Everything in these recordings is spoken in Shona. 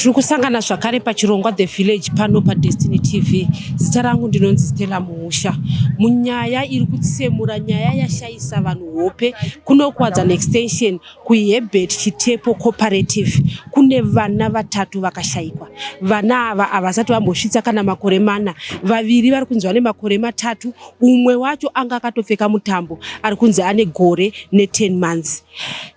Tiri kusangana zvakare pachirongwa The Village pano paDestiny TV. Zita rangu ndinonzi Stella Muusha. Munyaya iri kutsemura nyaya yashayisa vanhu hope kuno kuWadzana Extension kuHerbert Chitepo Cooperative kune vana vatatu vakashayikwa. Vana ava havasati vambosvitsa kana makore mana. Vaviri vari kunzi vane makore matatu, umwe wacho anga akatopfeka mutambo ari kunzi ane gore ne10 months.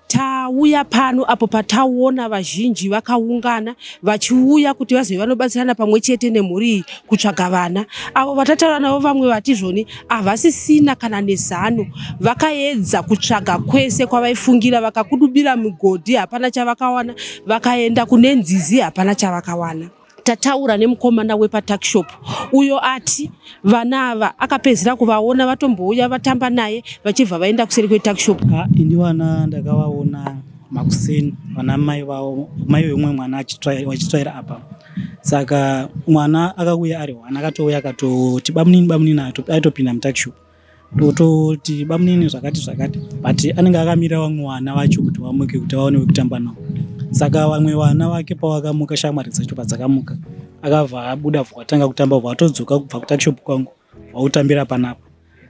Tauya pano apo pataona vazhinji vakaungana vachiuya kuti vazove vanobatsirana pamwe chete nemhuri iyi kutsvaga vana. Avo vatataura navo vamwe vati zvoni havasisina kana nezano, vakaedza kutsvaga kwese kwavaifungira, vakakudubira migodhi hapana chavakawana, vakaenda kune nzizi hapana chavakawana. Tataura nemukomana wepatakishop uyo ati vana ava akapedzisira kuvaona vatombouya vatamba naye vachibva vaenda kuseri kwetakishop. Ah, ini vana ndakavaona makuseni vana mai vavo mai veumwe mwana vachitsvaira apa saka mwana akauya ari one akatouya akatoti bamunini bamunini aitopinda mutakishop tototi bamunini zvakati zvakati but anenge akamira vamwe vana vacho kuti vamuke kuti vaone wekutamba navo saka vamwe vana vake pavakamuka shamwari dzacho padzakamuka akabva abuda vatanga kutamba vatodzoka kubva kutakishop kwangu vautambira panapa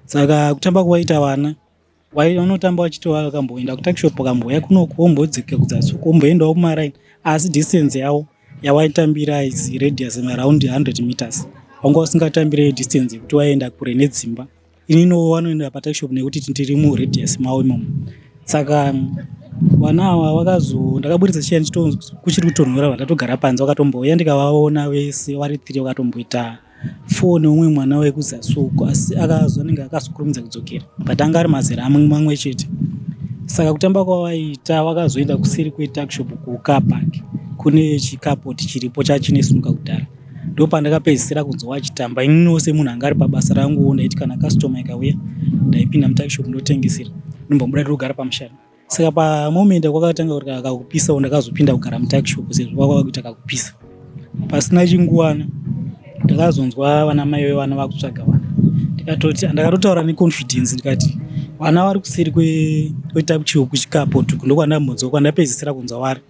saka kutamba kwaita vana vanotamba vachiti vakamboenda kutakishop vakambouya kunoku vombodzika kudzasi uko vomboendawo kumaraini asi distance yavo yawaitambira is radius around 100 meters wanga usingatambire distance yekuti waienda kure nedzimba inino vanoenda patakishop nekuti tiri muradius mavo imomo saka vana ava vakazo ndakaburitsa chiya kuchiri kutonhora vandatogara panze vakatombouya ndikavaona vese vari three vakatomboita four neumwe mwana wekuzasi uko asi akazo anenge akazokurumidza kudzokera but anga ari mazera amwe mamwe chete saka kutamba kwavaita vakazoenda kuseri kwetakishop kucar park kune chikapoti chiripo chachinesunuka kudhara ndopandakapedzisira kunzwa vachitamba ininiwo semunhu anga ari pabasa ranguwo ndaiti kana customer ikauya ndaipinda mutakishop ndotengesera ndombobuda ndogara pamushana saka pamoment kwakatanga kuti kakupisawo ndakazopinda kugara mutakishop sezvo kwakava kuita kakupisa pasina chinguwana ndakazonzwa vana mai vevana vakutsvaga vana ndikatoti ndakatotaura neconfidence ndikati vana vari kuseri kwetakishop kuchikapo ndokwandambonzwa kwandapedzisira kunzwa vari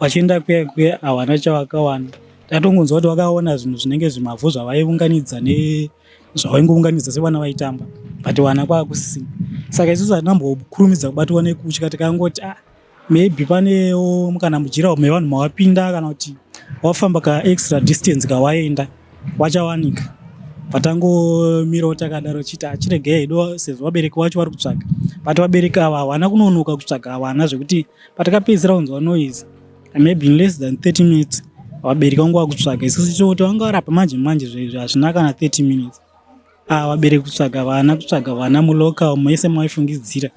vachienda kuya kuya havana chavakawana tatongonzwa kuti vakaona zvinhu zvinenge zvimavhu zvavaiunganidza nezvavaingounganidza sevana vaitamba but vana kwakusisina saka isusu hatinambokurumidza kubatwa nekutya tikangoti ah maybe panewo kana mujira mevanhu mawapinda kana kuti wafamba kaextra distance kawaenda wachawanika patangomirawo takadaro chiti achiregei hedu sezvo vabereki vacho vari kutsvaga but vabereki ava havana kunonoka kutsvaga vana zvekuti patakapedzisira kunzwa noise maybe in less than 30 minutes vabereki vangu vakutsvaga isusu toti vanga varapa manje manje zvezvi hazvina kana 30 minutes ah vabereki kutsvaga vana kutsvaga vana mulocal mese maifungidzira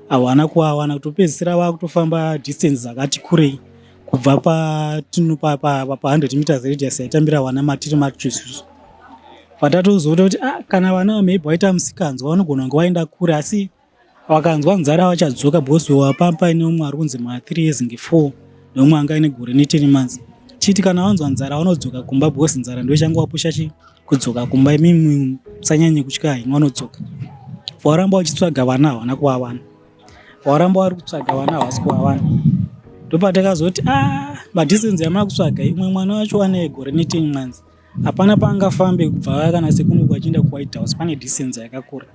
havana kuvawana kutopedzisira vakutofamba distance dzakati kurei kubva pa 100 meters radius yaitambira vana matiri macho isusu patatozoona kuti ah, kana vana maybe vaita musikanzwa vanogona kunge vaenda kure asi vakanzwa nzara vachadzoka because wapa paine umwe ari kunzi ma3 years nge4 neumwe anga aine gore ne10 months chiti kana vanzwa nzara vanodzoka kumba because nzara ndo ichangovapusha chi kudzoka kumba imimi musanyanye kutya henyu vanodzoka varamba vachitsvaga vana havana kuvawana varamba vari kutsvaga vana havasi kuvawana ndopatakazoti a ah, madistance yamava kutsvaga imwe mwana wacho ane gore ne10 months hapana paangafambe kubva kana sekunoku achienda kuWhite House pane distance yakakura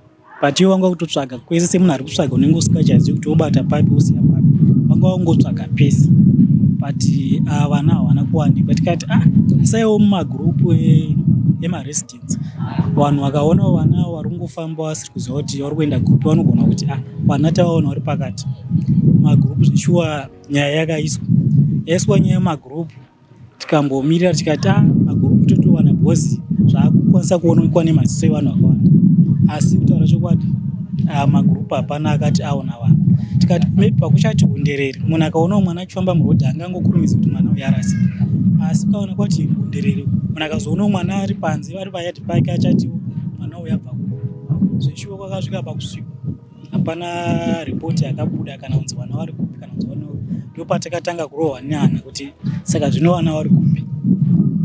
but ivo vanga kutotsvaga kwese semunhu ari kutsvaga unenge usikachazivi kuti wobata papi wosiya papi vanga vangotsvaga pese but ah, vana havana kuwanikwa tikati ah isaiwo mumagurupu emaresidents vanhu vakaona vana vari kungofamba vasiri kuziva kuti vari kuenda kupi vanogona kuti ah vana tavaona vari pakati magurupu zveshuwa nyaya yakaiswa yaiswa nyaya yemagurupu tikambomirira tikati ah magurupu totowana because zvaakukwanisa kuonekwa nemaziso evanhu vakawanda asi kutaura chokwadi ah, magurupu hapana akati aona vanhu tikati maybe pakuchati hunderere munhu akaonawo mwana achifamba murodhi angangokurumidza kuti mwana uyu arasika asi ukaona kwati hunderere munhu akazoonawo mwana ari panze ari payadhi pake achatiwo mwana uyu abva ku zveshuwa kwakasvika pakusvika hapana ripoti yakabuda kana kunzi vana vari kupi kana kunzi vana ndopatakatanga kurohwa nehana kuti saka zvino vana vari kupi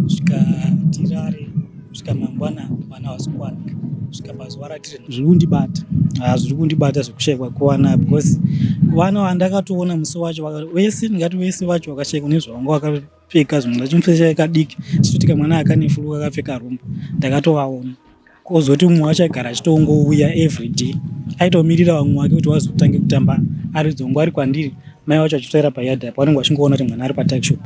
kusvika tirare kusvika mangwana vana havasi kuwanika kusvika pazuva ratiri zviri kundibata zviri kundibata zvekushayikwa kwevana because vana vandakatoona musi wacho vese ndingati vese vacho vakashayikwa nezvavanga akapfeka zvinhu ndachimupfesha kadiki chitoti kamwana akanefuru kakapfeka rumba ndakatovaona kozoti mumwe wacho aigara achitongouya everyday aitomirira vamwe wake kuti wazotange kutamba ari dzongo ari kwandiri mai vacho achitsvaira payadhi apo vanenge vachingoona kuti mwana ari patuckshop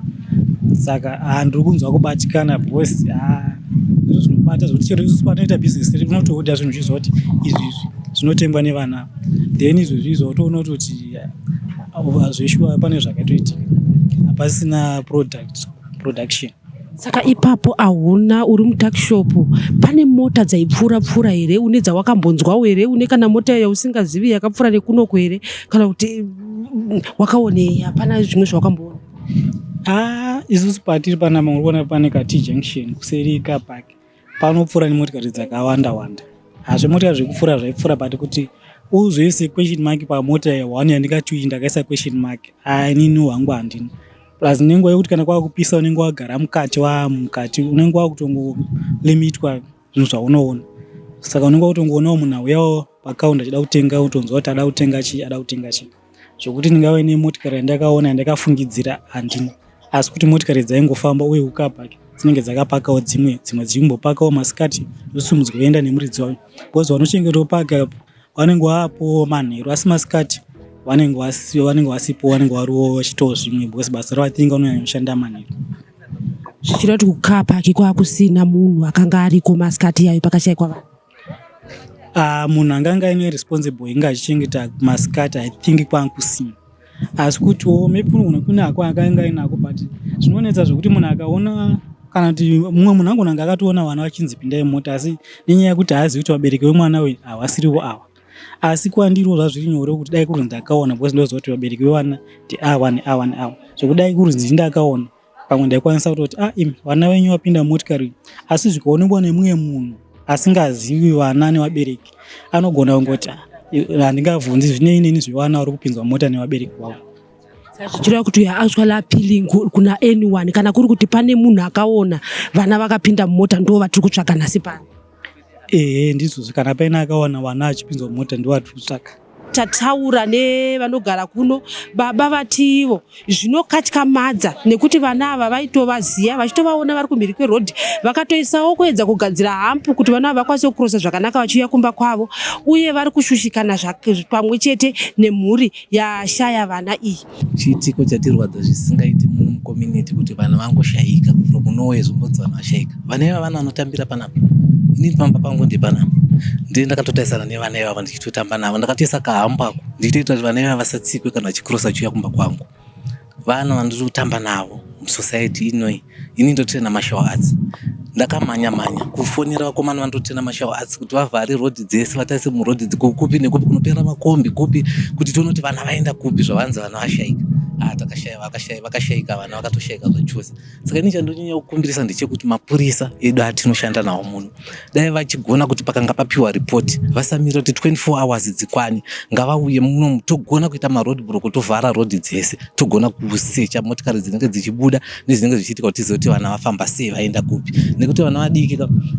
saka ah, ndiri kunzwa kubatikana because ah, ndizvo zvinobata zvekuti chero isusu panoita business redu unotoodha zvinhu uchiziva kuti izvi izvi zvinotengwa nevana then izvozvi izvo utoona kutoti ah, zveshuwa pane zvakatoitika hapasina product production Saka ipapo ahuna uri mutuckshop pane mota dzaipfuura pfuura here une dzawakambonzwawo here une kana mota yausingazivi yakapfuura nekunoko here kana kuti mm, wakaonei hapana zvimwe zvawakamboona Ah, isusu patiri panapa uri kuona pane kati junction kuseri kapark panopfuura nemotikari dzakawanda wanda hazvo motikari zvekupfuura zvaipfuura but kuti uzoise question mark pamota one yandingati ndakaisa question mark ah, inini hangu handina plus nenguva yekuti kana kwakupisa unenge wagara mukati wamukati unenge wakutongolimitwa zvinhu zvaunoona saka unenge wakutongoonawo munhu auyawo pakaunda achida kutenga utonzwa kuti ada kutenga chii ada kutenga chii zvokuti ndingave nemotikari yandakaona yandakafungidzira handina asi kuti motikari dzaingofamba uye kukapaki dzinenge dzakapakawo dzimwe dzimwe dzichimbopakawo masikati dzosumudzwa voenda nemuridzi wayo because vanochengetawo paka vanenge vapo manheru asi masikati vanenge vanenge vasipo vanenge variwo vachitawo zvimwe because basa ravo I think vanonyanya kushanda manheru zvichireva kuti kukaa paki kwakusina munhu akanga ariko masikati yayo pakashaikwa vanhu Uh, munhu anganga aine responsible inge achichengeta masikati i think kwankusina asi kutiwo maybe kunogona kune ako akanga ainako but zvinonetsa zvekuti munhu akaona kana kuti mumwe munhu angona anga akatoona vana vachinzi pindai mota asi nenyaya yekuti haazivi kuti vabereki vemwana uyu havasirivo ava asi kwandiriwo zvazviri nyore kuti dai kuri ndakaona because ndoziva kuti vabereki vevana ndiava neava neava zvekudai kuri ndii ndakaona pamwe ndaikwanisa kutoti ah imi vana venyu vapinda motikari asi zvikaonekwa nemumwe munhu asingazivi vana nevabereki anogona kungoti ah, handingabvunzi zvinei neni zvevana vari kupinzwa mota nevabereki vavo Saka zvichireva kuti you are actually appealing kuna anyone kana kuri kuti pane munhu akaona vana vakapinda mumota ndo vatiri kutsvaga nhasi pano ehe ndizvozvo kana paine akawana vana achipinzwa mota ndo vatiri kutsvaga tataura nevanogara kuno baba vatiivo zvinokatyamadza nekuti vana ava vaitovaziva vachitovaona vari kumhiri kwerodhi vakatoisawo kuedza kugadzira hump kuti vana ava vakwanise kukurosa zvakanaka vachiuya kumba kwavo uye vari kushushikana pamwe chete nemhuri yashaya vana iyi chiitiko chatirwadza zvisingaiti muno mucommunity kuti vana vangoshayika from nowhere zvombonzi vanhu vashayika vana ivava vana vanotambira panapa inini pamba pangu ndepanapa ndiye ndakatotarisana nevana ivava ndichitotamba navo ndakatoisa kahump ako ndichitoita kuti vana ivava vasatsikwe kana vachikurosa vachiuya kumba kwangu vana vandiri kutamba navo musociety inoi ini ndotraina martial arts ndakamhanya mhanya kufonera vakomana vandotraina martial arts kuti vavhare rodhi dzese vatarise murodhi kupi nekupi kunopera makombi kupi kuti tione kuti vana vaenda kupi zvavanzi vana vashayika ah, takashaya vakashayika vana vakatoshayika zvachose saka ini chandonyanya kukumbirisa ndechekuti mapurisa edu atinoshanda nawo muno dai vachigona kuti pakanga papiwa ripoti vasamira kuti 24 hours dzikwani ngavauye muno togona kuita maroad block tovhara rodhi dzese togona kusecha motikari dzinenge dzichibuda nezvinenge zvichiitika kuti tizive kuti vana vafamba sei vaenda kupi nekuti vana vadiki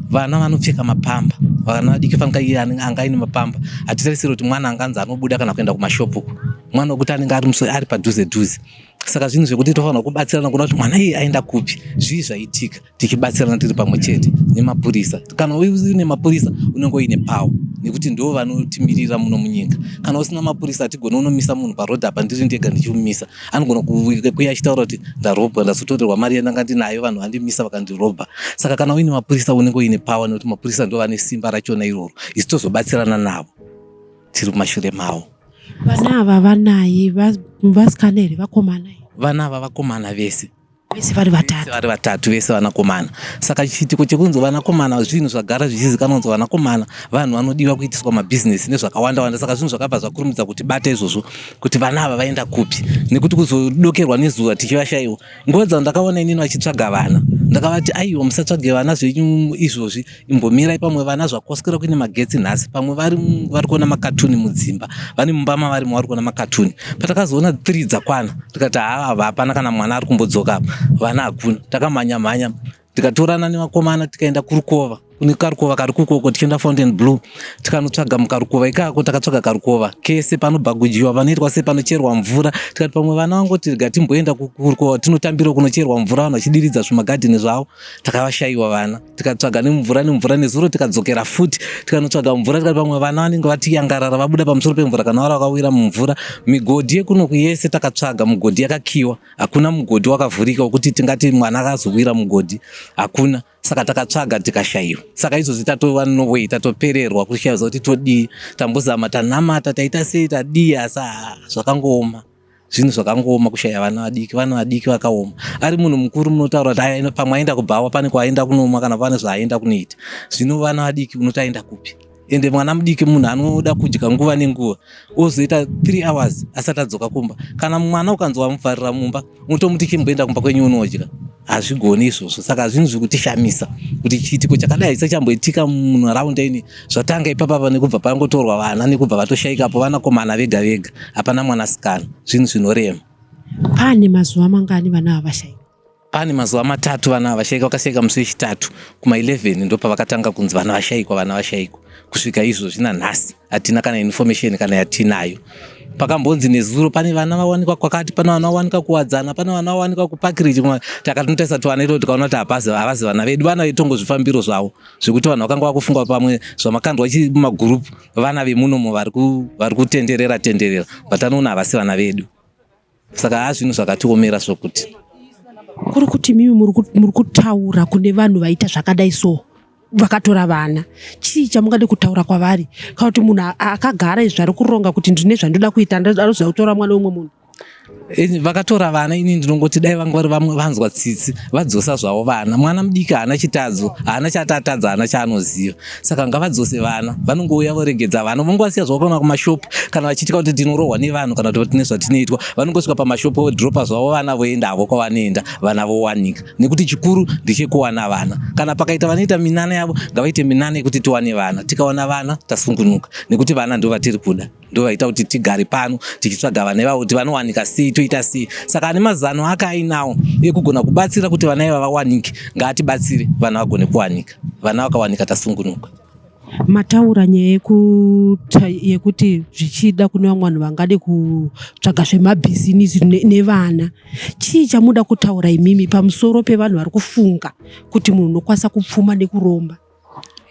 vana vanopfeka mapamba vana vadiki fanika iye anga aine mapamba hatitarisiri kuti mwana anganzi anobuda kana kuenda kumashopu mwana wekuti anenge ari padhuze dhuze saka zvinhu zvekuti tofanira kubatsirana kuona kuti mwana iye aenda kupi zvii zvaitika tichibatsirana tiri pamwe chete nemapurisa kana uine mapurisa unenge uine power nekuti ndo vanotimirira muno munyika kana usina mapurisa hatigoni unomisa munhu parodhi apa ndiri ndega ndichimumisa anogona kuuya achitaura kuti ndarobwa ndazotorerwa mari yandanga ndinayo vanhu vandimisa vakandirobha saka kana uine mapurisa unenge uine power nekuti mapurisa ndo vane simba rachona iroro isu tozobatsirana navo tiri kumashure mavo vana ava vanaye vasikana here vakomana vana ava vakomana vese vese vari vatatu vari vatatu vese vanakomana saka chiitiko chekunzi vanakomana zvinhu zvagara zvichizikanwa kunzi vanakomana vanhu vanodiwa kuitiswa mabhizinesi nezvakawanda wanda saka zvinhu zvakabva zvakurumidza kuti bata izvozvo kuti vana ava vaenda kupi nekuti kuzodokerwa nezuva tichivashayiwa nguva dzandakaona inini vachitsvaga vana ndakavati aiwa musatsvage vana zvenyu izvozvi imbomirai pamwe vana zvakoswera kuine magetsi nhasi pamwe vari vari kuona makatuni mudzimba vane mumba mavarimo vari kuona makatuni patakazoona 3 dzakwana tikati haa hapana kana mwana ari kumbodzoka apa vana hakuna takamhanya mhanya tikatorana nevakomana tikaenda kurukova Kune karukova kari kukoko tichienda Fountain Blue, tikanotsvaga mukarukova ikako. Takatsvaga karukova kese panobhagujiwa, panoitwa se panocherwa mvura. Tikati pamwe vana vangoti rega timboenda kurukova tinotambira kunocherwa mvura, vanhu vachidiridza zvimagadheni zvavo. Takavashayiwa vana, tikatsvaga nemvura nemvura. Nezuro tikadzokera futi, tikanotsvaga mvura. Tikati pamwe vana vanenge vatiyangarara, vabuda pamusoro pemvura, kana vari vakawira mumvura. Migodhi yekunoku yese takatsvaga, mugodhi yakakiwa. Hakuna mugodhi wakavhurika wekuti tingati mwana akazowira mugodhi, hakuna. Saka takatsvaga tikashayiwa. Saka izvozvi tatova noway, tatopererwa kushaiwa kuti todii. Tambozama, tanamata, taita sei, tadii, asi zvakangooma. Zvinhu zvakangooma kushaya vana vadiki. Vana vadiki vakaoma. Ari munhu mukuru munotaura kuti pamwe aenda kubhawa, pane kwaaenda kunomwa, kana pane zvaaenda kunoita. Zvino vana vadiki unoti aenda kupi? Ende mwana mudiki munhu anoda kudya nguva nenguva, ozoita 3 hours asati adzoka kumba. Kana mwana ukanzi wamuvharira mumba, unotomuti chimboenda kumba kwenyu unodya, hazvigoni izvozvo. Saka zvinhu zvikutishamisa kuti chiitiko chakadai sechamboitika munharaunda ini zvatanga ipapapa, nekubva pangotorwa vana, nekubva vatoshaikapo vanakomana vega vega, hapana mwanasikana. Zvinhu zvinorema. Pane mazuva mangani vana ava vashaika? Pane mazuva 3 vana ava vashaika. Vakashaika musi wechitatu kuma11, ndo pavakatanga kunzi vana vashaikwa, vana vashaikwa. Kusvika izvozvi nanhasi hatina kana information kana yatinayo. Pakambonzi nezuro pane vana vawanikwa kwakati, pane vana vawanikwa Kuwadzana, pane vana vawanikwa kuParkridge. Takatonotarisa tuvana ito, tikaona kuti havazi vana vedu. Vana veitongozvifambiro zvavo, zvekuti vanhu vakanga vakufunga pamwe zvamakandwa mumagurupu, vana vemunomo vari kutenderera tenderera, but anoona havasi vana vedu. Saka haa, zvinhu zvakatiomera zvokuti. Kuri kuti mimi muri kutaura kune vanhu vaita zvakadai, so vakatora vana, chii chamungade kutaura kwavari? Kana kuti munhu akagara izvi ari kuronga kuti ndine zvandoda kuita, anoziva kutora mwana wemumwe munhu? Vakatora vana, ini ndinongoti dai vanga vari vamwe vanzwa tsitsi, vadzosa zvavo vana. Mwana mudiki haana chitadzo, haana chatatadza, haana chaanoziva. Saka ngavadzose vana. Vanongouya voregedza vana, vongowasiya zvavo kana kumashopu. Kana vachitya kuti tinorohwa nevanhu kana kuti tine zvatinoitwa, vanongosvika pamashopu, vodhiropa zvavo vana, voenda havo kwavanoenda, vana vowanika. Nekuti chikuru ndechekuwana vana. Kana pakaita vanoita minana yavo, ngavaite minana yekuti tiwane vana. Tikawana vana tasungunuka, nekuti vana ndo vatiri kuda, ndo vaita kuti tigare pano tichitsvaga vana ivavo kuti vanowanika sei, toita sei. Saka ane mazano ake ainawo ekugona kubatsira kuti vana iva vawanike, ngaatibatsire vana vagone kuwanika. Vana vakawanika tasungunuka. Mataura nyaya yekuti zvichida kune vamwe vanhu vangade kutsvaga zvemabhizinisi nevana. Chii chamuda kutaura imimi pamusoro pevanhu vari kufunga kuti munhu unokwanisa kupfuma nekuromba?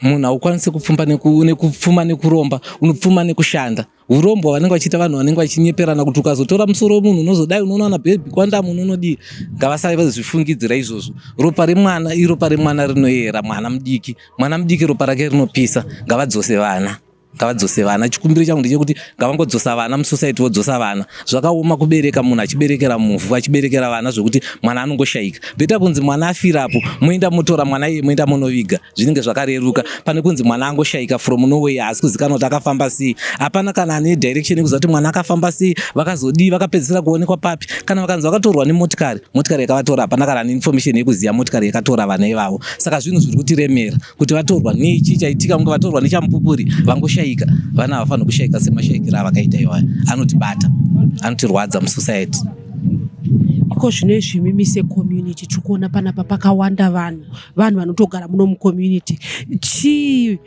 Munhu haukwanisi kupfumba nekupfuma nekuromba, unopfuma nekushanda. Urombo vanenge vachiita vanhu vanenge vachinyeperana kuti ukazotora musoro wemunhu unozodai, unoona bhebhi kwandamu, unonodii, ngavasazvifungidzira izvozvo. Ropa remwana iropa remwana, rinoyera. Mwana mudiki, mwana mudiki, ropa rake rinopisa. Ngavadzose vana, ngavadzose vana. Chikumbiro changu ndechekuti ngavangodzosa vana musociety, vodzosa vana. Zvakaoma kubereka munhu achiberekera muvhu, achiberekera vana, zvokuti mwana anongoshayika. Better kunzi mwana afirapo, moenda motora mwana iye, moenda monoviga, zvinenge zvakareruka, pane kunzi mwana angoshayika from nowhere, haasi kuzikanwa kuti akafamba sei. Hapana kana ane direction yekuziva kuti mwana akafamba sei, vakazodii, vakapedzisira kuonekwa papi. Kana vakanzi vakatorwa nemotikari, motikari yakavatora, hapana kana ane information yekuziva motikari yakatora vana ivavo. Saka zvinhu zviri kutiremera kuti vatorwa nechi chaitika, kunge vatorwa nechamupupuri, vangoshayika. Vana havafaniri kushayika semashayikiro avakaita iwayo. Anotibata, anotirwadza musociety. Iko zvino izvi imimi secommunity, tiri kuona panapa pakawanda vanhu, vanhu vanotogara muno mucommunity. Chii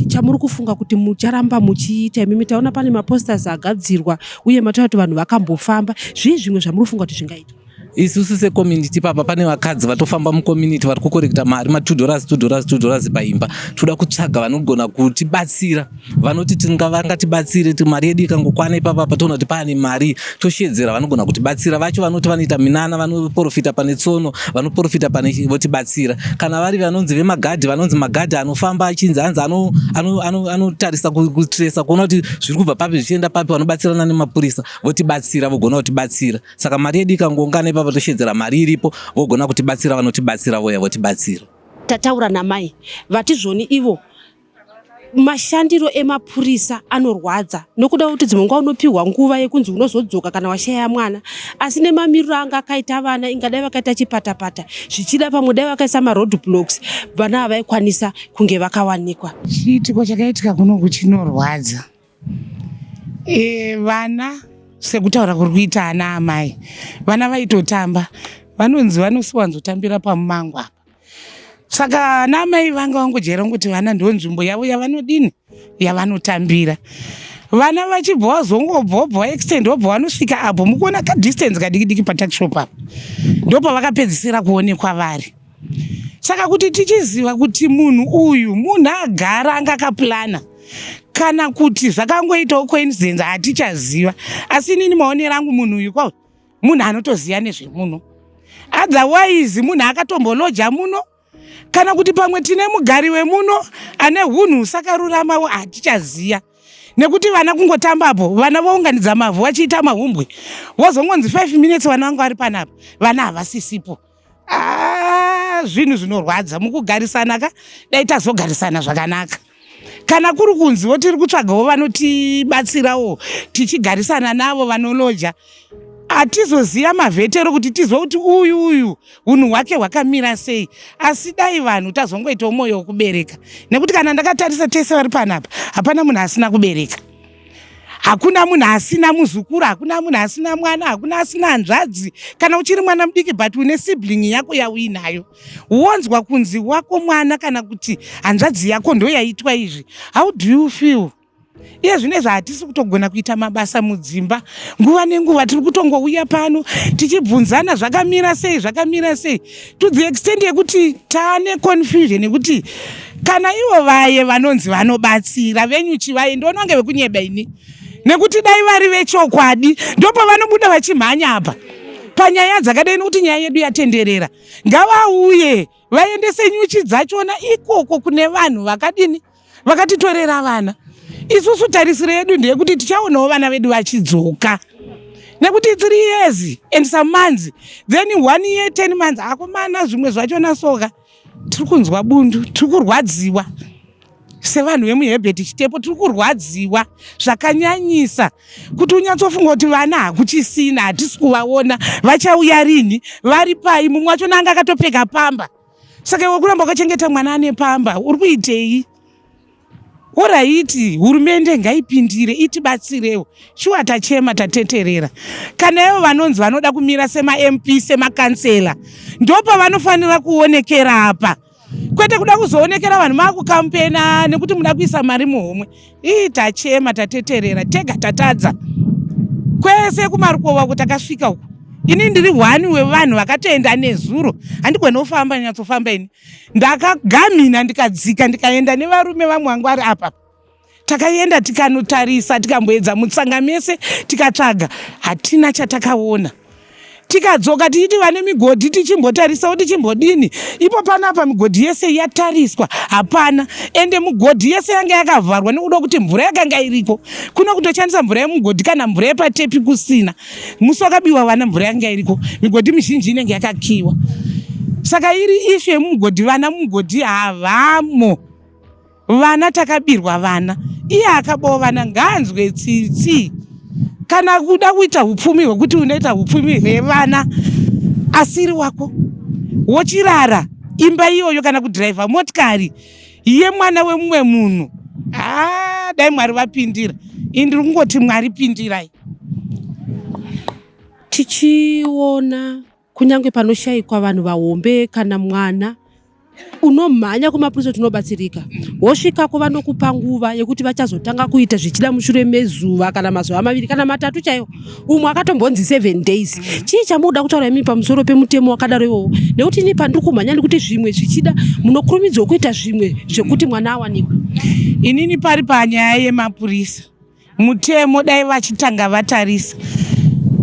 chamuri kufunga kuti mucharamba muchiita imimi? Taona pane maposters agadzirwa, uye mataura kuti vanhu vakambofamba. Zvii zvimwe zvamuri kufunga kuti zvingaitwa? Isusu secommunity papa pane vakadzi vatofamba mucommunity vari kukorekta mari, ma2 dollars, 2 dollars, 2 dollars paimba. Toda kutsvaga vanogona kutibatsira, vanoti vangatibatsire ti mari yedu ikangokwana ipapa, toona kuti paane mari, toshedzera vanogona kutibatsira vacho, vanoti vanoita minana, vanoprofita pane tsono, vanoprofita pane, votibatsira. Kana vari vanonzi vemagadhi, vanonzi magadhi anofamba achinzi hanzi anotarisa kutresa kuona kuti zviri kubva papi zvichienda papi, vanobatsirana nemapurisa, votibatsira, vogona kutibatsira. Saka mari yedu ikangoungana ipapa, toshedzera mari iripo, vogona kutibatsira, vanotibatsira voya votibatsira. Tataura namai vati zvoni ivo mashandiro emapurisa anorwadza, nokuda kwekuti dzimwe nguva unopiwa nguva yekunzi unozodzoka kana washaya mwana, asi nemamiriro anga akaita vana, ingadai vakaita chipatapata, zvichida pamwe dai vakaisa maroad blocks, vana havaikwanisa kunge vakawanikwa. Chiitiko chakaitika kunoku chinorwadza. Vana sekutaura kuri kuita ana amai, vana vaitotamba, vanonzi vanosiwanzotambira pamumango apa. Saka ana amai vanga vangojaira kungoti vana ndo nzvimbo yavo yavanodini, yavanotambira. Vana vachibva vazongobva vobva vaextend vobva vanosvika apo mukuona kadistance kadiki diki patuckshop apo, ndopavakapedzisira kuonekwa vari. Saka kuti tichiziva kuti munhu uyu munhu agara anga akaplana kana kuti zvakangoitawo coincidence hatichaziva. Asi inini maonero angu munhu uyu kwa munhu anotoziva nezvemuno, otherwise munhu akatomboloja muno, kana kuti pamwe tine mugari wemuno ane hunhu husakaruramawo hatichaziva. Nekuti vana kungotambapo, vana vounganidza mavhu vachiita mahumbwe, vozongonzi 5 minutes vana vangu vari panapa, vana havasisipo. Zvinhu zvinorwadza mukugarisana ka, dai tazogarisana zvakanaka. Kana kuri kunziwo tiri kutsvagawo vanotibatsirawo tichigarisana navo vanoloja, hatizoziva mavhetero kuti tizwe kuti uyu uyu unhu hwake hwakamira sei. Asi dai vanhu tazongoitawo mwoyo wekubereka, nekuti kana ndakatarisa tese vari panapa hapana munhu asina kubereka, hakuna munhu asina muzukuru, hakuna munhu asina mwana, hakuna asina hanzvadzi. Kana uchiri mwana mudiki but une sibling yako yauinayo, wonzwa kunzi wako mwana kana kuti hanzvadzi yako ndo yaitwa izvi, how do you feel? Iye zvinezvi hatisi kutogona kuita mabasa mudzimba, nguva nenguva tiri kutongouya pano tichibvunzana zvakamira sei, zvakamira sei, to the extent yekuti taane confusion yekuti kana ivo vaye vanonzi vanobatsira venyuchi vaye ndoona kunge vekunyeba ini, nekuti dai vari vechokwadi ndopavanobuda vachimhanya apa panyaya dzakadai, nekuti nyaya yedu yatenderera. Ngavauye vaendese nyuchi dzachona ikoko kune vanhu vakadini vakatitorera vana. Isusu tarisiro yedu ndeyekuti tichaonawo vana vedu vachidzoka, nekuti 3 years and some months, then 1 year 10 months, akomana, zvimwe zvachona soka tiri kunzwa bundu, tiri kurwadziwa sevanhu vemuHerbert Chitepo, tiri kurwadziwa zvakanyanyisa kuti unyatsofunga kuti vana hakuchisina, hatisi kuvaona, vachauya rini, vari pai? Mumwe wachona anga akatopfeka pamba. Saka iwe kuramba wakachengeta mwana ane pamba uri kuitei? Alright, hurumende ngaipindire itibatsirewo. Shuwa tachema, tateterera. Kana ivo vanonzi vanoda kumira semaMP, semakansela, ndopavanofanira kuonekera apa, kwete kuda kuzoonekera vanhu maakukampena nekuti muda kuisa mari muhomwe. Ii, tachema, tateterera, tega tatadza kwese kumarukova uko takasvika uko. Ini ndiri one wevanhu vakatoenda nezuro, handigoni kufamba, nyatsofamba ini ndakagamhina ndikadzika ndikaenda nevarume vamwe vangu vari apa. Takaenda tikanotarisa, tikamboedza mutsanga mese, tikatsvaga, hatina chatakaona. Tikadzoka tichiti vane migodhi tichimbotarisawo tichimbodini ipo panapa, migodhi yese yatariswa, hapana. Ende mugodhi yese yanga yakavharwa nekuda kuti mvura yakanga iriko. Kuno kutoshandisa mvura yemugodhi kana mvura yepatepi kusina. Musi wakabiwa vana mvura yanga iriko, migodhi mizhinji inenge yakakiwa. Saka iri issue yemumugodhi, vana mumugodhi havamo. Vana takabirwa vana, iye akabawo vana ngaanzwe tsitsi. Kana kuda kuita upfumi hwekuti unoita upfumi hwevana asiri wako, wochirara imba iyoyo kana kudhiraivha motikari yemwana wemumwe munhu, haa, dai Mwari vapindira. Ini ndiri kungoti Mwari pindirai. Tichiona kunyange panoshayikwa vanhu vahombe kana mwana, unomhanya kumapurisa tinobatsirika, wosvikako vanokupa nguva yekuti vachazotanga kuita zvichida mushure mezuva kana mazuva 2 kana 3 chaiwo. Umwe akatombonzi 7 days. Chii chamunoda kutaura imi pamusoro pemutemo wakadaro iwowo? Nekuti ini pandiri kumhanya nekuti zvimwe zvichida munokurumidzwa kuita zvimwe zvekuti mwana awanikwe. Inini pari panyaya yemapurisa, mutemo dai vachitanga vatarisa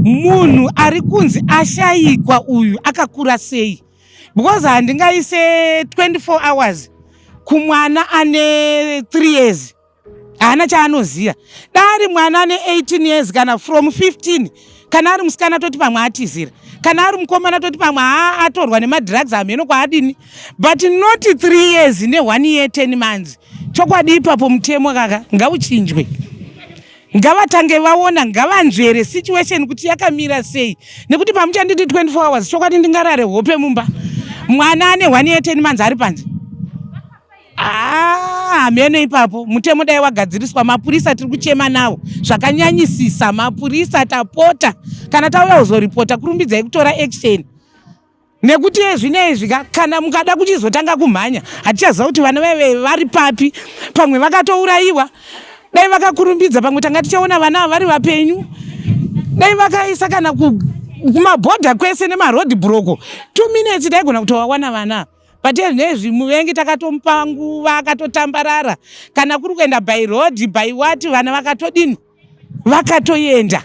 munhu ari kunzi ashayikwa uyu akakura sei, because handingaise 24 hours kumwana ane 3 years, haana chaanoziva. Dari mwana ane 18 years kana from 15, kana ari musikana toti pamwe atizira, kana ari mukomana toti pamwe atorwa nemadrugs, hameno kwaadini, but not 3 years ne1 year 10 months. Chokwadi ipapo mutemo kaka ngauchinjwe, ngavatange vaona, ngavanzvere situation kuti yakamira sei, nekuti pamuchanditi 24 hours, chokwadi ndingarare hope mumba mwana ane 1 year 10 months ari panze? Hameno ipapo mutemo dai wagadziriswa. Mapurisa tiri kuchema nawo zvakanyanyisisa. Mapurisa, tapota, kana tauya kuzoripota, kurumbidzai kutora action. Nekuti ezvino izvi ka kana mukada kuchizotanga kumhanya hatichaziva kuti vana vaive vari papi, pamwe vakatourayiwa. Dai vakakurumbidza pamwe tanga tichaona vana ava vari vapenyu. Dai vakaisa kana kumabhodha kwese nemaroad block 2 minutes taigona kutovawana vana ava. But ezvinezvi muvengi takatomupa nguva akatotambarara, kana kuri kuenda by road by what, vana vakatodini, vakatoenda,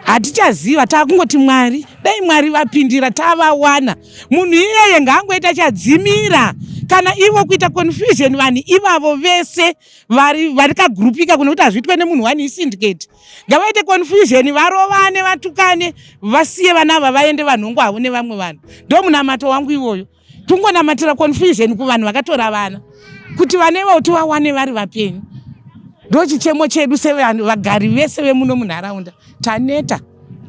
hatichaziva. Taakungoti Mwari, dai Mwari vapindira tavawana. Munhu iyeye ngaangoita chadzimira kana ivo kuita confusion vanhu ivavo vese vari kagrupika kuno kuti hazviitwe nemunhu one isyndicate. Ngavaite confusion, varovane, vatukane, vasiye vana ava vaende vanhongo havo nevamwe vanhu. Ndo munamato wangu iwoyo, tungonamatira confusion kuvanhu vakatora vana kuti vana ivavo tivawane vari vapenyu. Ndo chichemo chedu sevanhu vagari vese vemuno munharaunda. Taneta,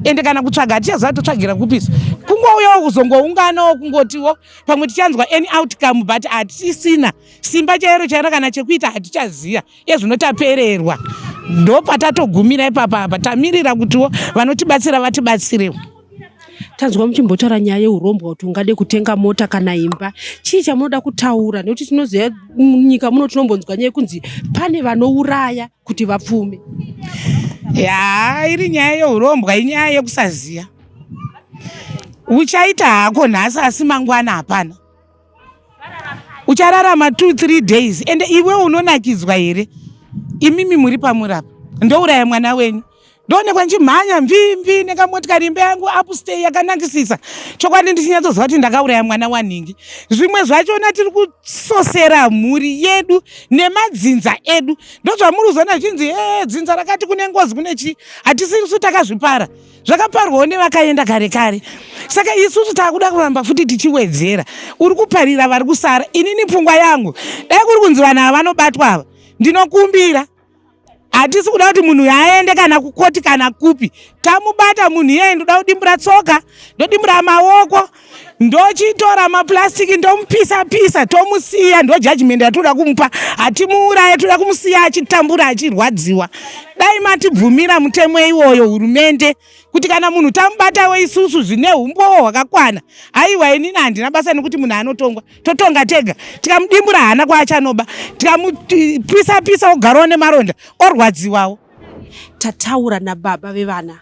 ende kana kutsvaga hatichaziva totsvagira kupisa. Kungouyawo kuzongounganawo kungotiwo pamwe tichanzwa any outcome, but hatisisina simba chairo chairo kana chekuita hatichaziva. Ezvino tapererwa, ndopatatogumira ipapa apa, tamirira kutiwo vanotibatsira vatibatsirewo. Tanzwa muchimbotaura nyaya yeurombwa kuti ungade kutenga mota kana imba. Chii chamunoda kutaura? Nekuti tinoziva munyika muno tinombonzwa nyaya yekunzi pane vanouraya kuti vapfume. Ya, iri nyaya yeurombwa inyaya yekusaziya. Uchaita hako nhasi, asi mangwana hapana. Uchararama 2 3 days, ende iwe unonakidzwa here? Imimi muri pamurapa, ndouraya mwana wenyu, ndoonekwa ndichimhanya mvimvi nekamotikari, imba yangu upstay yakanakisisa. Chokwadi ndichinyatsoziva kuti ndakauraya mwana wanhingi. Zvimwe zvachona tiri kusosera mhuri yedu nemadzinza edu. Ndozvamuri kuzoona zvichinzi e dzinza rakati kune ngozi, kune chii. Hatisirisu takazvipara, zvakaparwawo nevakaenda kare kare. Saka isusu taakuda kuramba futi tichiwedzera, uri kuparira vari kusara. Inini pfungwa yangu, dai kuri kunzi vanhu ava vanobatwa ava, ndinokumbira, hatisi kuda kuti munhu aende kana kukoti kana kupi. Tamubata munhu iyeye, ndoda kudimbura tsoka, ndodimbura maoko, ndochitora mapurasitiki, ndomupisa pisa, tomusiya. Ndo judgment yatoda kumupa. Hatimuuraye, toda kumusiya achitambura, achirwadziwa. Dai matibvumira mutemo iwoyo, hurumende, kuti kana munhu tamubatawo isusu zvine umbowo hwakakwana. Aiwa, inini handina basa nekuti munhu anotongwa, totonga tega. Tikamudimbura haana kwaachanoba, tikamupisa pisa ogarawo nemaronda, orwadziwawo. Tataura nababa vevana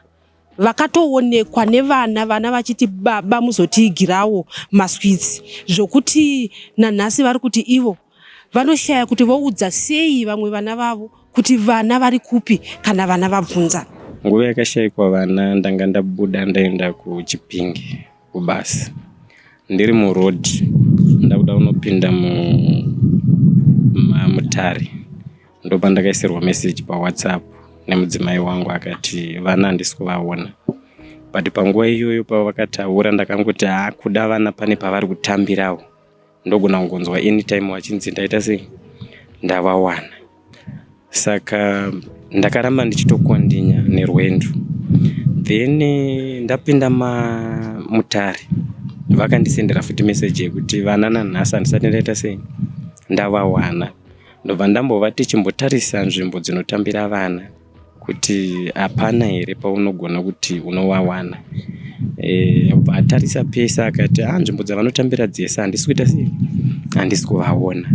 vakatoonekwa nevana, vana vachiti baba muzotiigirawo maswitsi, zvokuti nanhasi vari kuti ivo vanoshaya kuti voudza sei vamwe vana vavo kuti vana vari kupi kana vana vabvunza. Nguva yakashayikwa vana ndanga ndabuda ndaenda kuChipingi kubasa. Ndiri murodhi ndakuda kunopinda mutare, ndopandakaisirwa meseji paWhatsApp nemudzimai wangu, akati vana handisi kuvaona. But panguva iyoyo pavakataura ndakangoti haa, kuda vana pane pavari kutambirawo, ndogona kungonzwa anytime vachinzi ndaita sei, ndavawana. Saka ndakaramba ndichitokondinya nerwendo. Then ndapinda mutare vakandisendera futi meseji yekuti vana nanhasi handisati ndaita sei, ndavawana. Ndobva ndambovati chimbotarisa nzvimbo dzinotambira vana kuti hapana here paunogona kuti unovawana. Obva atarisa pese akati a nzvimbo dzavanotambira dzese handisi kuita sei, handisi kuvaona.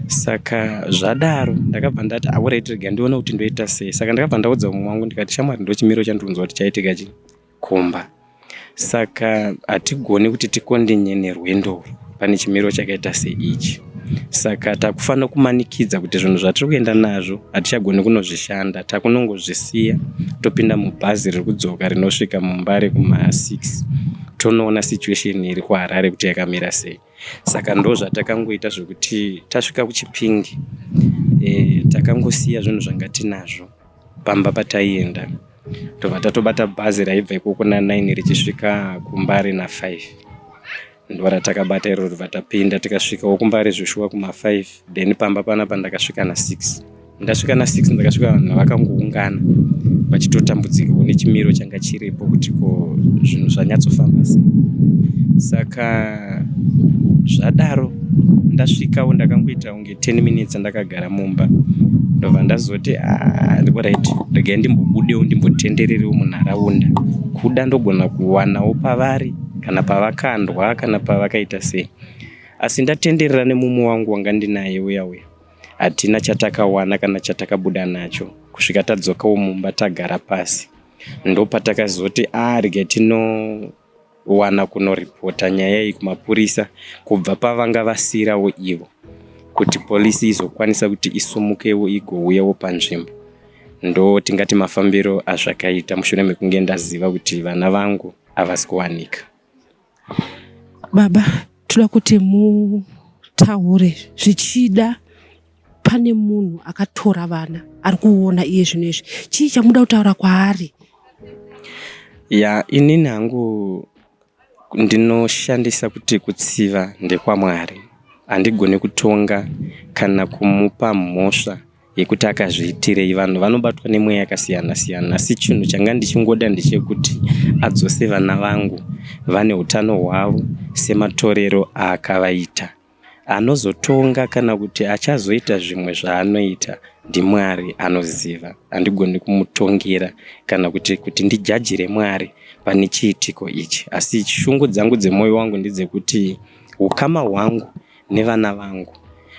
Saka zvadaro ndakabva ndati alright, rega ndione kuti ndoita sei. Saka ndakabva ndaudza mumwe wangu ndikati shamwari, ndochimiro chandiri kunzwa kuti chaitika chi kumba, saka hatigoni kuti tikondinye nerwendo urwu pane chimiro chakaita seichi. Saka takufanira kumanikidza kuti zvinhu zvatiri kuenda nazvo hatichagoni kunozvishanda, takunongozvisiya, topinda mubhazi riri kudzoka rinosvika muMbare kuma6, tonoona situation iri kuHarare kuti yakamira sei. Saka ndo zvatakangoita zvekuti tasvika kuChipingi takangosiya zvinhu zvanga tinazvo pamba pataienda, tobva tatobata bhazi raibva ikoko na9 richisvika kuMbare na5. Ndo ratakabata iroro, tobva tapinda, tikasvikawo kuMbare zveshuwa kuma5. Then pamba panapa ndakasvika na6. Ndasvika na6 ndakasvika vanhu vakangoungana vachitotambudzikawo nechimiro changa chiripo kuti ko zvinhu zvanyatsofamba sei. Saka zvadaro ndasvikawo ndakangoita kunge 10 minutes ndakagara mumba, ndobva ndazoti alright, regai ndimbobudewo, ndimbotendererewo munharaunda, kuda ndogona kuwanawo pavari. kana pavakandwa kana pavakaita sei. Asi ndatenderera nemumwe wangu wanga ndinaye uya uya, hatina chatakawana kana chatakabuda nacho kusvika tadzokawo mumba tagara pasi. Ndopatakazoti a rege tinowana kunoripota nyaya iyi kumapurisa kubva pavanga vasirawo ivo kuti polisi izokwanisa kuti isumukewo igouyawo panzvimbo. Ndo tingati mafambiro azvakaita mushure mekunge ndaziva kuti vana vangu havasi kuwanika. Baba, toda kuti mutaure zvichida pane munhu akatora vana ari kuona iye zvino izvi, chii chamuda kutaura kwaari? Ya, inini hangu ndinoshandisa kuti kutsiva ndekwaMwari. Handigoni kutonga kana kumupa mhosva yekuti akazviitirei. Vanhu vanobatwa nemweya yakasiyana siyana, asi chinhu changa ndichingoda ndechekuti adzose vana vangu vane utano hwavo sematorero aakavaita. Anozotonga kana kuti achazoita zvimwe zvaanoita ndiMwari anoziva. Handigoni kumutongera kana kuti ndijajire Mwari pane chiitiko ichi, asi shungu dzangu dzemwoyo wangu ndedzekuti ukama hwangu nevana vangu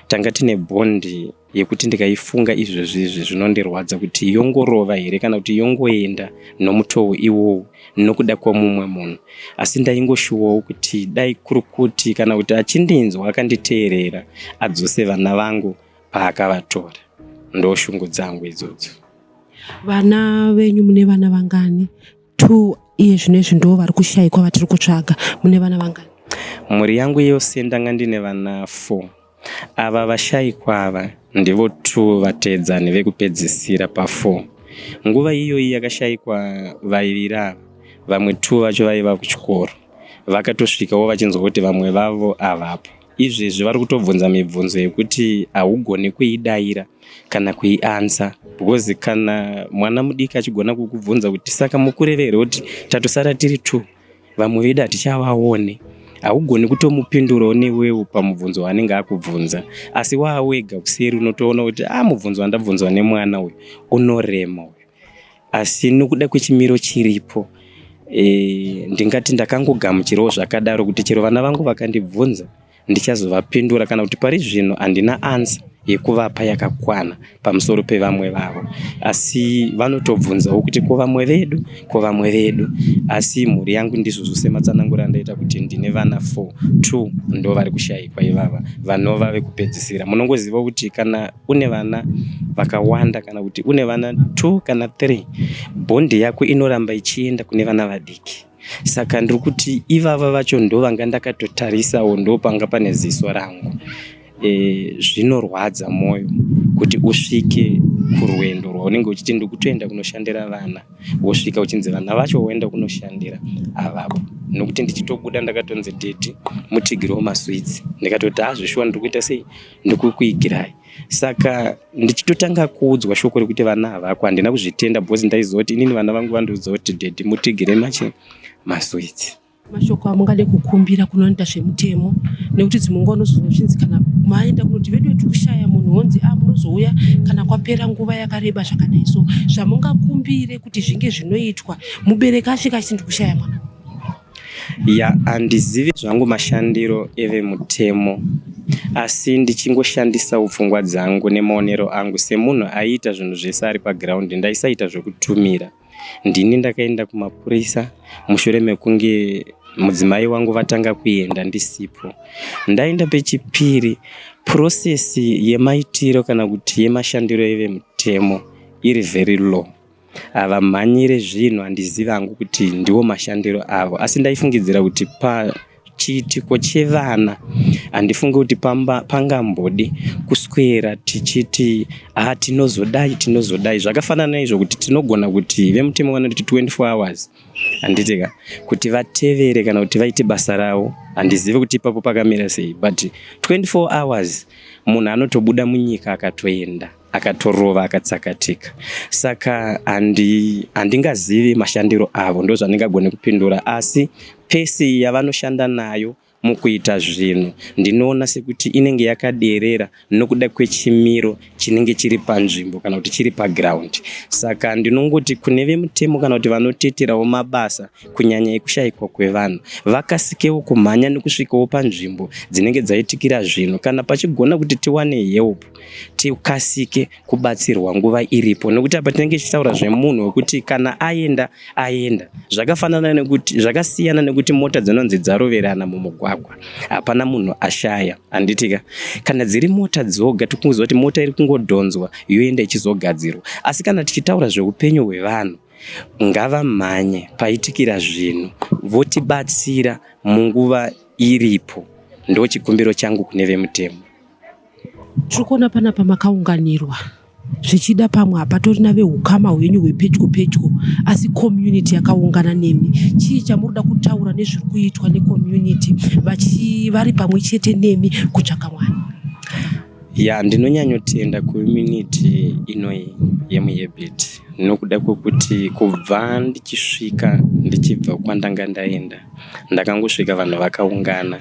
tanga tine bhondi yekuti ndikaifunga izvozvi izvi zvinondirwadza kuti yongorova here kana kuti yongoenda nomutoo iwowu nokuda kwomumwe munhu. Asi ndaingoshuwawo kuti dai kuri kuti kana kuti achindinzwa akanditeerera adzose vana vangu paakavatora. Ndo shungu dzangu idzodzo. Vana venyu mune vana vangani? 2 iye zvino izvi ndo vari kushayikwa vatiri kutsvaga. Mune vana vangani? Mhuri yangu yose ndanga ndine vana 4. Ava vashayikwa ava ndivo 2 vateedzani vekupedzisira pa4. Nguva iyoyi yakashayikwa vaiviri ava, vamwe 2 vacho vaiva kuchikoro. Vakatosvikawo vachinzwa kuti vamwe vavo avapo. Izvezvi vari kutobvunza mibvunzo yekuti haugoni kuidaira kana kuiansa, because kana mwana mudiki achigona kukubvunza kuti saka mukureve here kuti tatosara tiri 2, vamwe vedu hatichavaone, haugoni kutomupindurawo newewo pamubvunzo waanenge akubvunza. Asi waawega kuseri unotoona kuti mubvunzo wandabvunzwa nemwana uyu unorema uyu. Asi nokuda kwechimiro chiripo, ndingati ndakangogamuchirawo zvakadaro kuti chero vana vangu vakandibvunza ndichazovapindura, kana kuti pari zvino handina answer yekuvapa yakakwana pamusoro pevamwe vavo. Asi vanotobvunzawo kuti ko vamwe vedu, ko vamwe vedu. Asi mhuri yangu ndizvozvo sematsananguro andaita kuti ndine vana 4, 2 ndo vari kushayikwa ivava vanova vekupedzisira. Munongoziva kuti kana une vana vakawanda kana kuti une vana 2 kana 3, bhondi yako inoramba ichienda kune vana vadiki. Saka ndiri kuti ivava vacho ndo vanga ndakatotarisawo, ndo panga pane ziso rangu. Zvinorwadza mwoyo kuti usvike kurwendo rwaunenge uchiti ndikutoenda kunoshandira vana, wosvika uchinzi vana vacho woenda kunoshandira avapo. Nokuti ndichitobuda ndakatonzi daddy mutigirewo maswitsi, ndikatoti hazvishuwa ndiri kuita sei, ndikukuigirai. Saka ndichitotanga kuudzwa shoko rekuti vana havako, handina kuzvitenda because ndaiziva kuti inini vana vangu vandiudza kuti daddy mutigire maswitsi. Mashoko amungade kukumbira kunoita zvemutemo, nekuti dzimwe nguva unozonzwa zvichinzi kana maenda kunoti vedu tiri kushaya munhu, wonzi munozouya kana kwapera nguva yakareba zvakadai. So zvamungakumbire kuti zvinge zvinoitwa mubereki asvika achiti ndiri kushaya mwana? Ya, handizivi zvangu mashandiro evemutemo, asi ndichingoshandisawo pfungwa dzangu nemaonero angu semunhu aiita zvinhu zvese ari pagiraundi, ndaisaita zvekutumira. Ndini ndakaenda kumapurisa mushure mekunge mudzimai wangu vatanga kuenda ndisipo. Ndaenda pechipiri, prosesi yemaitiro kana kuti yemashandiro evemutemo iri very low. Havamhanyire zvinhu, handizivi hangu kuti ndiwo mashandiro avo, asi ndaifungidzira kuti pachiitiko chevana handifungi kuti pangambodi kuswera tichiti tinozodai tinozodai. Zvakafanana neizvo kuti tinogona kuti vemutemo vanoti 24 hours handitika kuti vatevere kana kuti vaite basa ravo. Handizivi kuti ipapo pakamira sei, but 24 hours munhu anotobuda munyika akatoenda akatorova akatsakatika. Saka handingazivi mashandiro avo, ndo zvandingagone kupindura, asi pesi yavanoshanda nayo mukuita zvinhu ndinoona sekuti inenge yakaderera nokuda kwechimiro chinenge chiri panzvimbo kana kuti chiri paground. Saka ndinongoti kune vemutemo kana kuti vanoteterawo mabasa kunyanya ekushayikwa kwevanhu vakasikewo kumhanya nekusvikawo panzvimbo dzinenge dzaitikira zvinhu kana pachigona kuti tiwane help tikasike kubatsirwa nguva iripo nekuti apa tinenge tichitaura zvemunhu wekuti kana aenda aenda zvakafanana nekuti zvakasiyana nekuti mota dzinonzi dzaroverana mumugwagwa hapana munhu ashaya handitika kana dziri mota dzoga tikungoziva kuti mota iri kungodhonzwa yoenda ichizogadzirwa asi kana tichitaura zveupenyu hwevanhu ngavamhanye paitikira zvinhu votibatsira munguva iripo ndochikumbiro changu kune vemutemo. Tiri kuona panapa makaunganirwa zvichida pamwe hapatorina vehukama hwenyu hwepedyo pedyo asi community yakaungana nemi. Chii chamuri kuda kutaura nezviri kuitwa necommunity vari pamwe chete nemi kutsvaka mwana? Ya, ndinonyanyotenda community inoyi yemuHebert nokuda kwekuti kubva ndichisvika ndichibva kwandanga ndaenda ndakangosvika vanhu vakaungana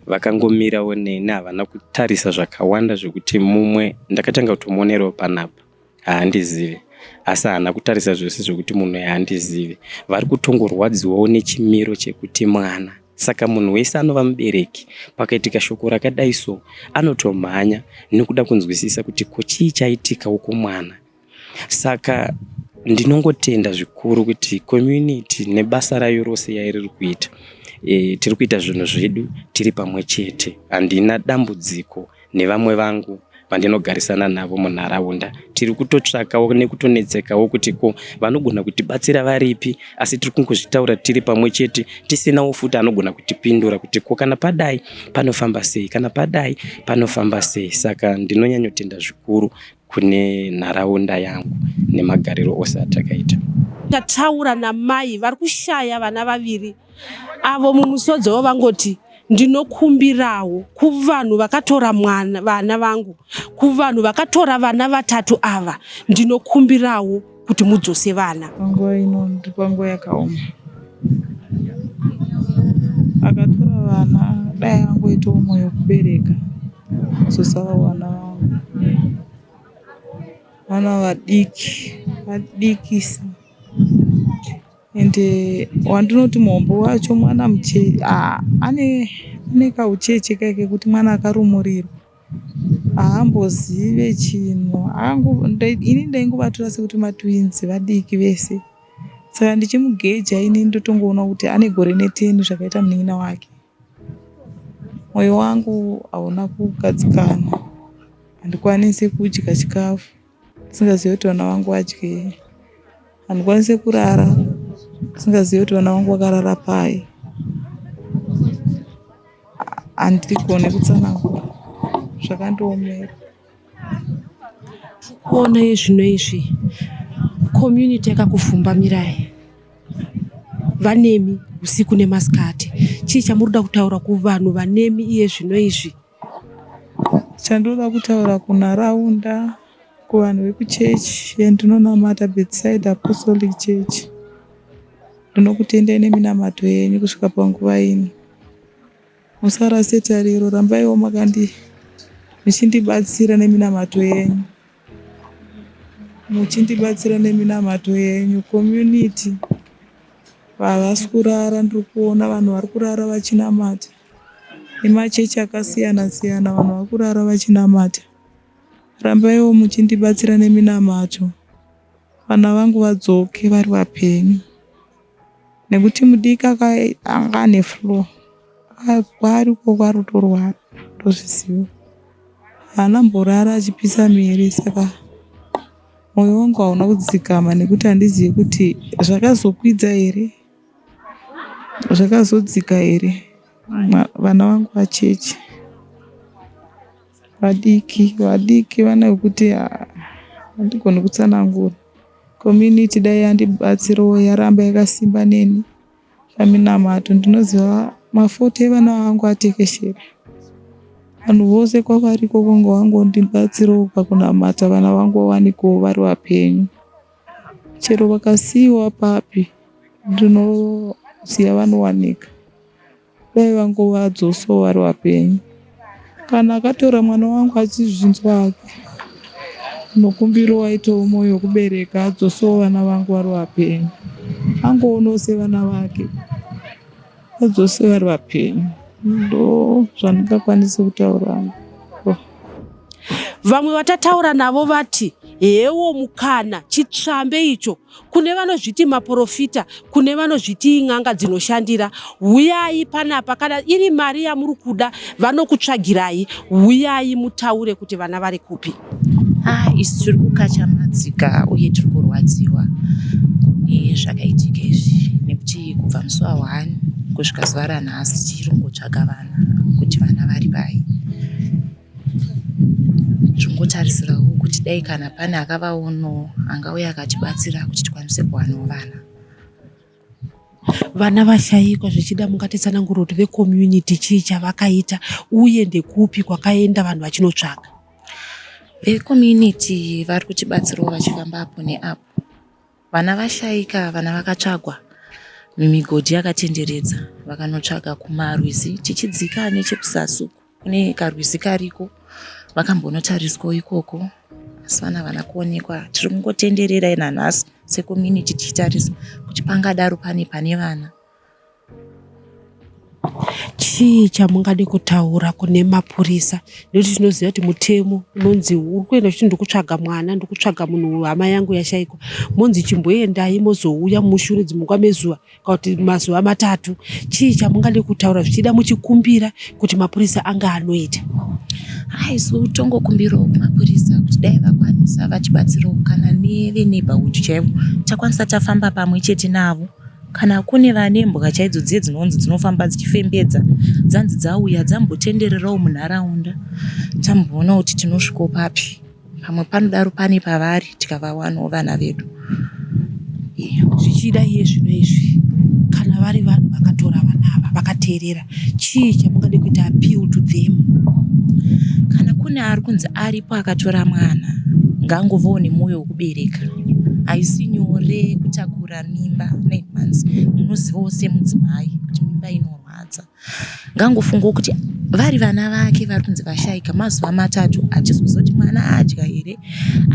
vakangomirawo neni havana kutarisa zvakawanda zvekuti mumwe ndakatanga kutomuonerawo panapa haandizive asi haana kutarisa zvose zvekuti munhu haandizive vari kutongorwadziwawo nechimiro chekuti mwana saka munhu wese anova mubereki pakaitika shoko rakadai so anotomhanya nekuda kunzwisisa kuti ko chii chaitikawo kumwana Saka ndinongotenda zvikuru kuti community nebasa rayo rose yairiri kuita e, tiri kuita zvinhu zvedu tiri pamwe chete. Handina dambudziko nevamwe vangu vandinogarisana navo munharaunda. Tiri kutotsvakawo nekutonetsekawo kuti ko vanogona kutibatsira varipi, asi tiri kungozvitaura tiri pamwe chete tisinawo futi anogona kutipindura kuti ko kana padai panofamba sei, kana padai panofamba sei. Saka ndinonyanyotenda zvikuru kune nharaunda yangu nemagariro ose atakaita. Tataura namai vari kushaya vana vaviri avo mumusodzi wavo vangoti ndinokumbirawo kuvanhu vakatora mwana vana vangu kuvanhu vakatora vana vatatu ava ndinokumbirawo kuti mudzose vana. Panguva ino ndiri panguva yakaoma. Akatora vana dai angoitawo mwoyo wekubereka dzosawo vana vangu. Vana vadiki vadikisa ende wandinoti muhombe wacho mwana muche ane kaucheche kaye kekuti mwana akarumurirwa. Haambozive chinhu ini ndaingovatora sekuti matwins vadiki vese saka ndichimugeja ini ndotongoona kuti ane gore neteni zvakaita munin'ina wake. Moyo wangu hauna kugadzikana handikwanisi kudya chikafu ndisingazivi kuti vana vangu vadyei. Handikwanise kurara ndisingazivi kuti vana vangu vakarara pai. Handigone kutsanangura zvakandiomera. Kuona yezvino izvi community yakakuvhumbamirai vanemi usiku nemasikati. Chii chamuri kuda kutaura kuvanhu vanemi iye zvino izvi? Chandinoda kutaura kunharaunda kuvanhu vekuchechi yandinonamata Bethsaida Apostolic Church ndinokutendai neminamato yenyu kusvika panguva ino. Musarase tariro, rambaiwo makandi muchindibatsira neminamato yenyu, muchindibatsira neminamato yenyu. Community havasi kurara, ndiri kuona vanhu vari kurara vachinamata nemachechi akasiyana siyana, vanhu vari kurara vachinamata. Rambaiwo muchindibatsira neminamato vana vangu vadzoke vari vapenyu nekuti mudiki anga ane flu kwaari ikoko ari kutorwara ndozviziva haana mborara achipisa miri saka mwoyo wangu hauna kudzikama nekuti handizivi kuti zvakazokwidza here zvakazodzika here vana vangu vacheche Vadiki vadiki vana vekuti handigoni kutsanangura. Community dai yandibatsirawo yaramba yakasimba neni paminamato. Ndinoziva mafoto evana vangu atekeshera. Vanhu vose kwavari ikoko ngavangondibatsirawo pakunamata vana vangu vawanikwewo vari vapenyu. Chero vakasiiwa papi ndinoziva vanowanika. Dai vangovadzosawo vari vapenyu. Kana akatora mwana wangu achizvinzwa hake, ndinokumbirawo aitewo mwoyo wekubereka adzosewo vana vangu vari vapenyu. Angoonawo sevana vake, adzose vari vapenyu. Ndo zvandingakwanise kutaura. Vamwe vatataura navo vati hewo mukana chitsvambe icho kune vanozviti maporofita, kune vanozviti n'anga dzinoshandira, huyai panapa. Kana iri mari yamuri kuda, vanokutsvagirai. Huyai mutaure kuti vana vari kupi. Ah, isu tiri kukachamadzika uye tiri kurwadziwa nezvakaitika izvi, nekuti kubva musi wa1 kusvika zuva ranhasi tichiri kungotsvaga vana kuti vana vari pai. Tingotarisirawo kuti dai kana pane akavaonawo angauya akatibatsira kuti tikwanise kuwanawo vana. Vana vashayikwa, zvichida mungatitsanangura kuti vecommunity chii chavakaita uye ndekupi kwakaenda vanhu vachinotsvaga? Vecommunity vari kutibatsirawo vachifamba apo neapo. Vana vashayika, vana vakatsvagwa mumigodhi yakatenderedza, vakanotsvaga kumarwizi tichidzika nechekuzasi uku kune karwizi kariko, vakambonotariswawo ikoko, asi vana havana kuonekwa. Tiri kungotenderera nanhasi secommunity tichitarisa kuti pangadaro pane vana. Chii chamungade kutaura kune mapurisa? Nekuti tinoziva kuti mutemo unonzi uri kuenda uchiti ndikutsvaga mwana, ndikutsvaga munhu, hama yangu yashayikwa, monzi chimboendai mozouya mushure dzimwe mezuva kana kuti mazuva 3. Chii chamungade kutaura, zvichida muchikumbira kuti mapurisa anga anoita? Isu tongokumbirawo kumapurisa kuti dai vakwanisa vatibatsirawo, kana neveneighborhood chaivo takwanisa tafamba pamwe chete navo, kana kune vane mbwa chaidzo dziye dzinonzi dzinofamba dzichifembedza, dzanzi dzauya dzambotendererawo munharaunda, tamboonawo kuti tinosvikawo papi. Pamwe panodaro pane pavari, tikavawanawo vana vedu. Zvichida iye zvino izvi, kana vari vanhu vakatora vana ava vakateerera, chii chamungade kuita appeal to them? Kana kune ari kunzi aripo akatora mwana, ngaangovawo nemwoyo wekubereka. Haisi nyore kutakura mimba 9 months. Munozivawo semudzimai kuti mimba inorwadza. Ngangofungawo kuti vari vana vake vari kunzi vashayika, mazuva 3 hatizozoti mwana adya here,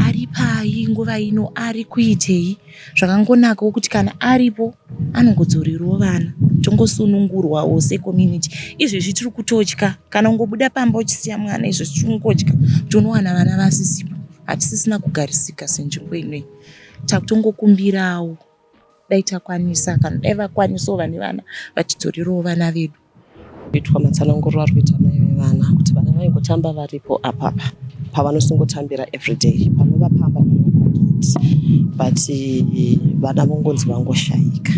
ari pai nguva ino, ari kuitei. Zvakangonakawo kuti kana aripo anongodzorerawo vana, tongosunungurwawo secommunity. Izvezvi tiri kutotya kana ungobuda pamba uchisiya mwana. Izvezvi tiri kungotya kuti unowana vana vasisipo. Hatisisina kugarisika senzvimbo inoyi. Takutongokumbirawo dai takwanisa, kana dai vakwanisawo vane vana vatidzorerawo vana vedu. Kuitwa matsananguriro ari kuita mai vevana kuti vana vaingotamba varipo apapa pavanosingotambira everyday, panova pamba, panova pagate, but vana vongonzi vangoshayika.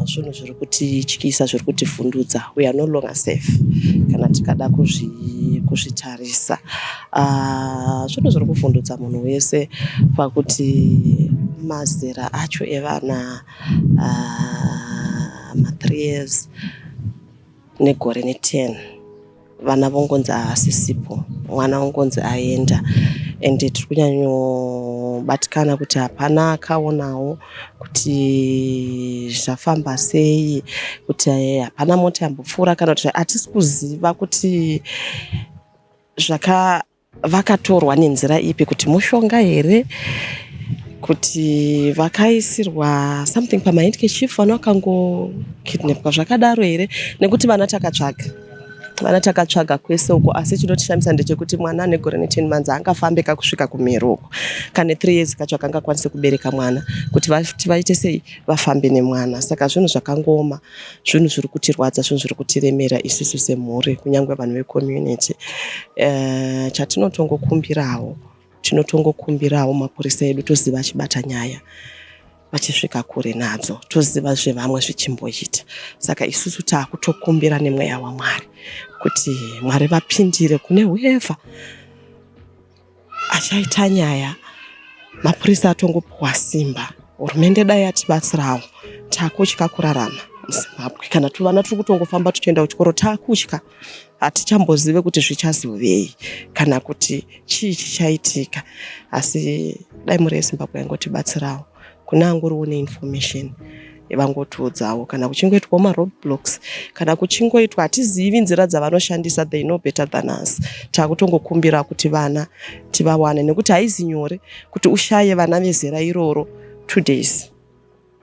Zvinhu zviri kutityisa, zviri kutivhundutsa. We are no longer safe kana tikada kuzvitarisa. Zvinhu zviri kuvhundutsa munhu wese pakuti mazera acho evana, ma3 years negore ne10, vana vongonzi haasisipo, mwana ongonzi aenda. Ende tiri kunyanyobatikana kuti hapana akaonawo kuti zvafamba sei, kuti hapana mota yambopfuura, kana kuti hatisi kuziva kuti zvaka vakatorwa nenzira ipi, kuti mushonga here, kuti vakaisirwa something pamahandkerchief, vana vakangokidnapwa zvakadaro here. Nekuti vana takatsvaga, vana takatsvaga kwese uko, asi chinotishamisa ndechekuti mwana ane gore ne10 months angafambe kakusvika kumhiri uko. Kane 3 years kacho akangakwanise kubereka mwana kuti vaite sei vafambe nemwana. Saka zvinhu zvakangooma, zvinhu zviri kutirwadza, zvinhu zviri kutiremera isusu semhuri, kunyange vanhu vecommunity. Chatinotongokumbirawo, tinotongokumbirawo mapurisa edu, toziva achibata nyaya vachisvika kure nadzo, toziva zvevamwe zvichimboita. Saka isusu taakutokumbira nemweya waMwari kuti Mwari vapindire kune whoever achaita nyaya, mapurisa atongopiwa simba. Hurumende dai yatibatsirawo. Takutya kurarama muZimbabwe. Kana tuvana tiri kutongofamba tuchienda kuchikoro, takutya, hatichambozive kuti zvichazovei kana kuti chii chichaitika. Asi dai mhuri yeZimbabwe yangotibatsirawo, kune angoriwo neinformation. Vangotiudzawo kana kuchingoitwawo maroad blocks, kana kuchingoitwa, hatizivi nzira dzavanoshandisa, they know better than us. Takutongokumbira kuti vana tivawane, nekuti haizi nyore kuti ushaye vana vezera iroro 2 days.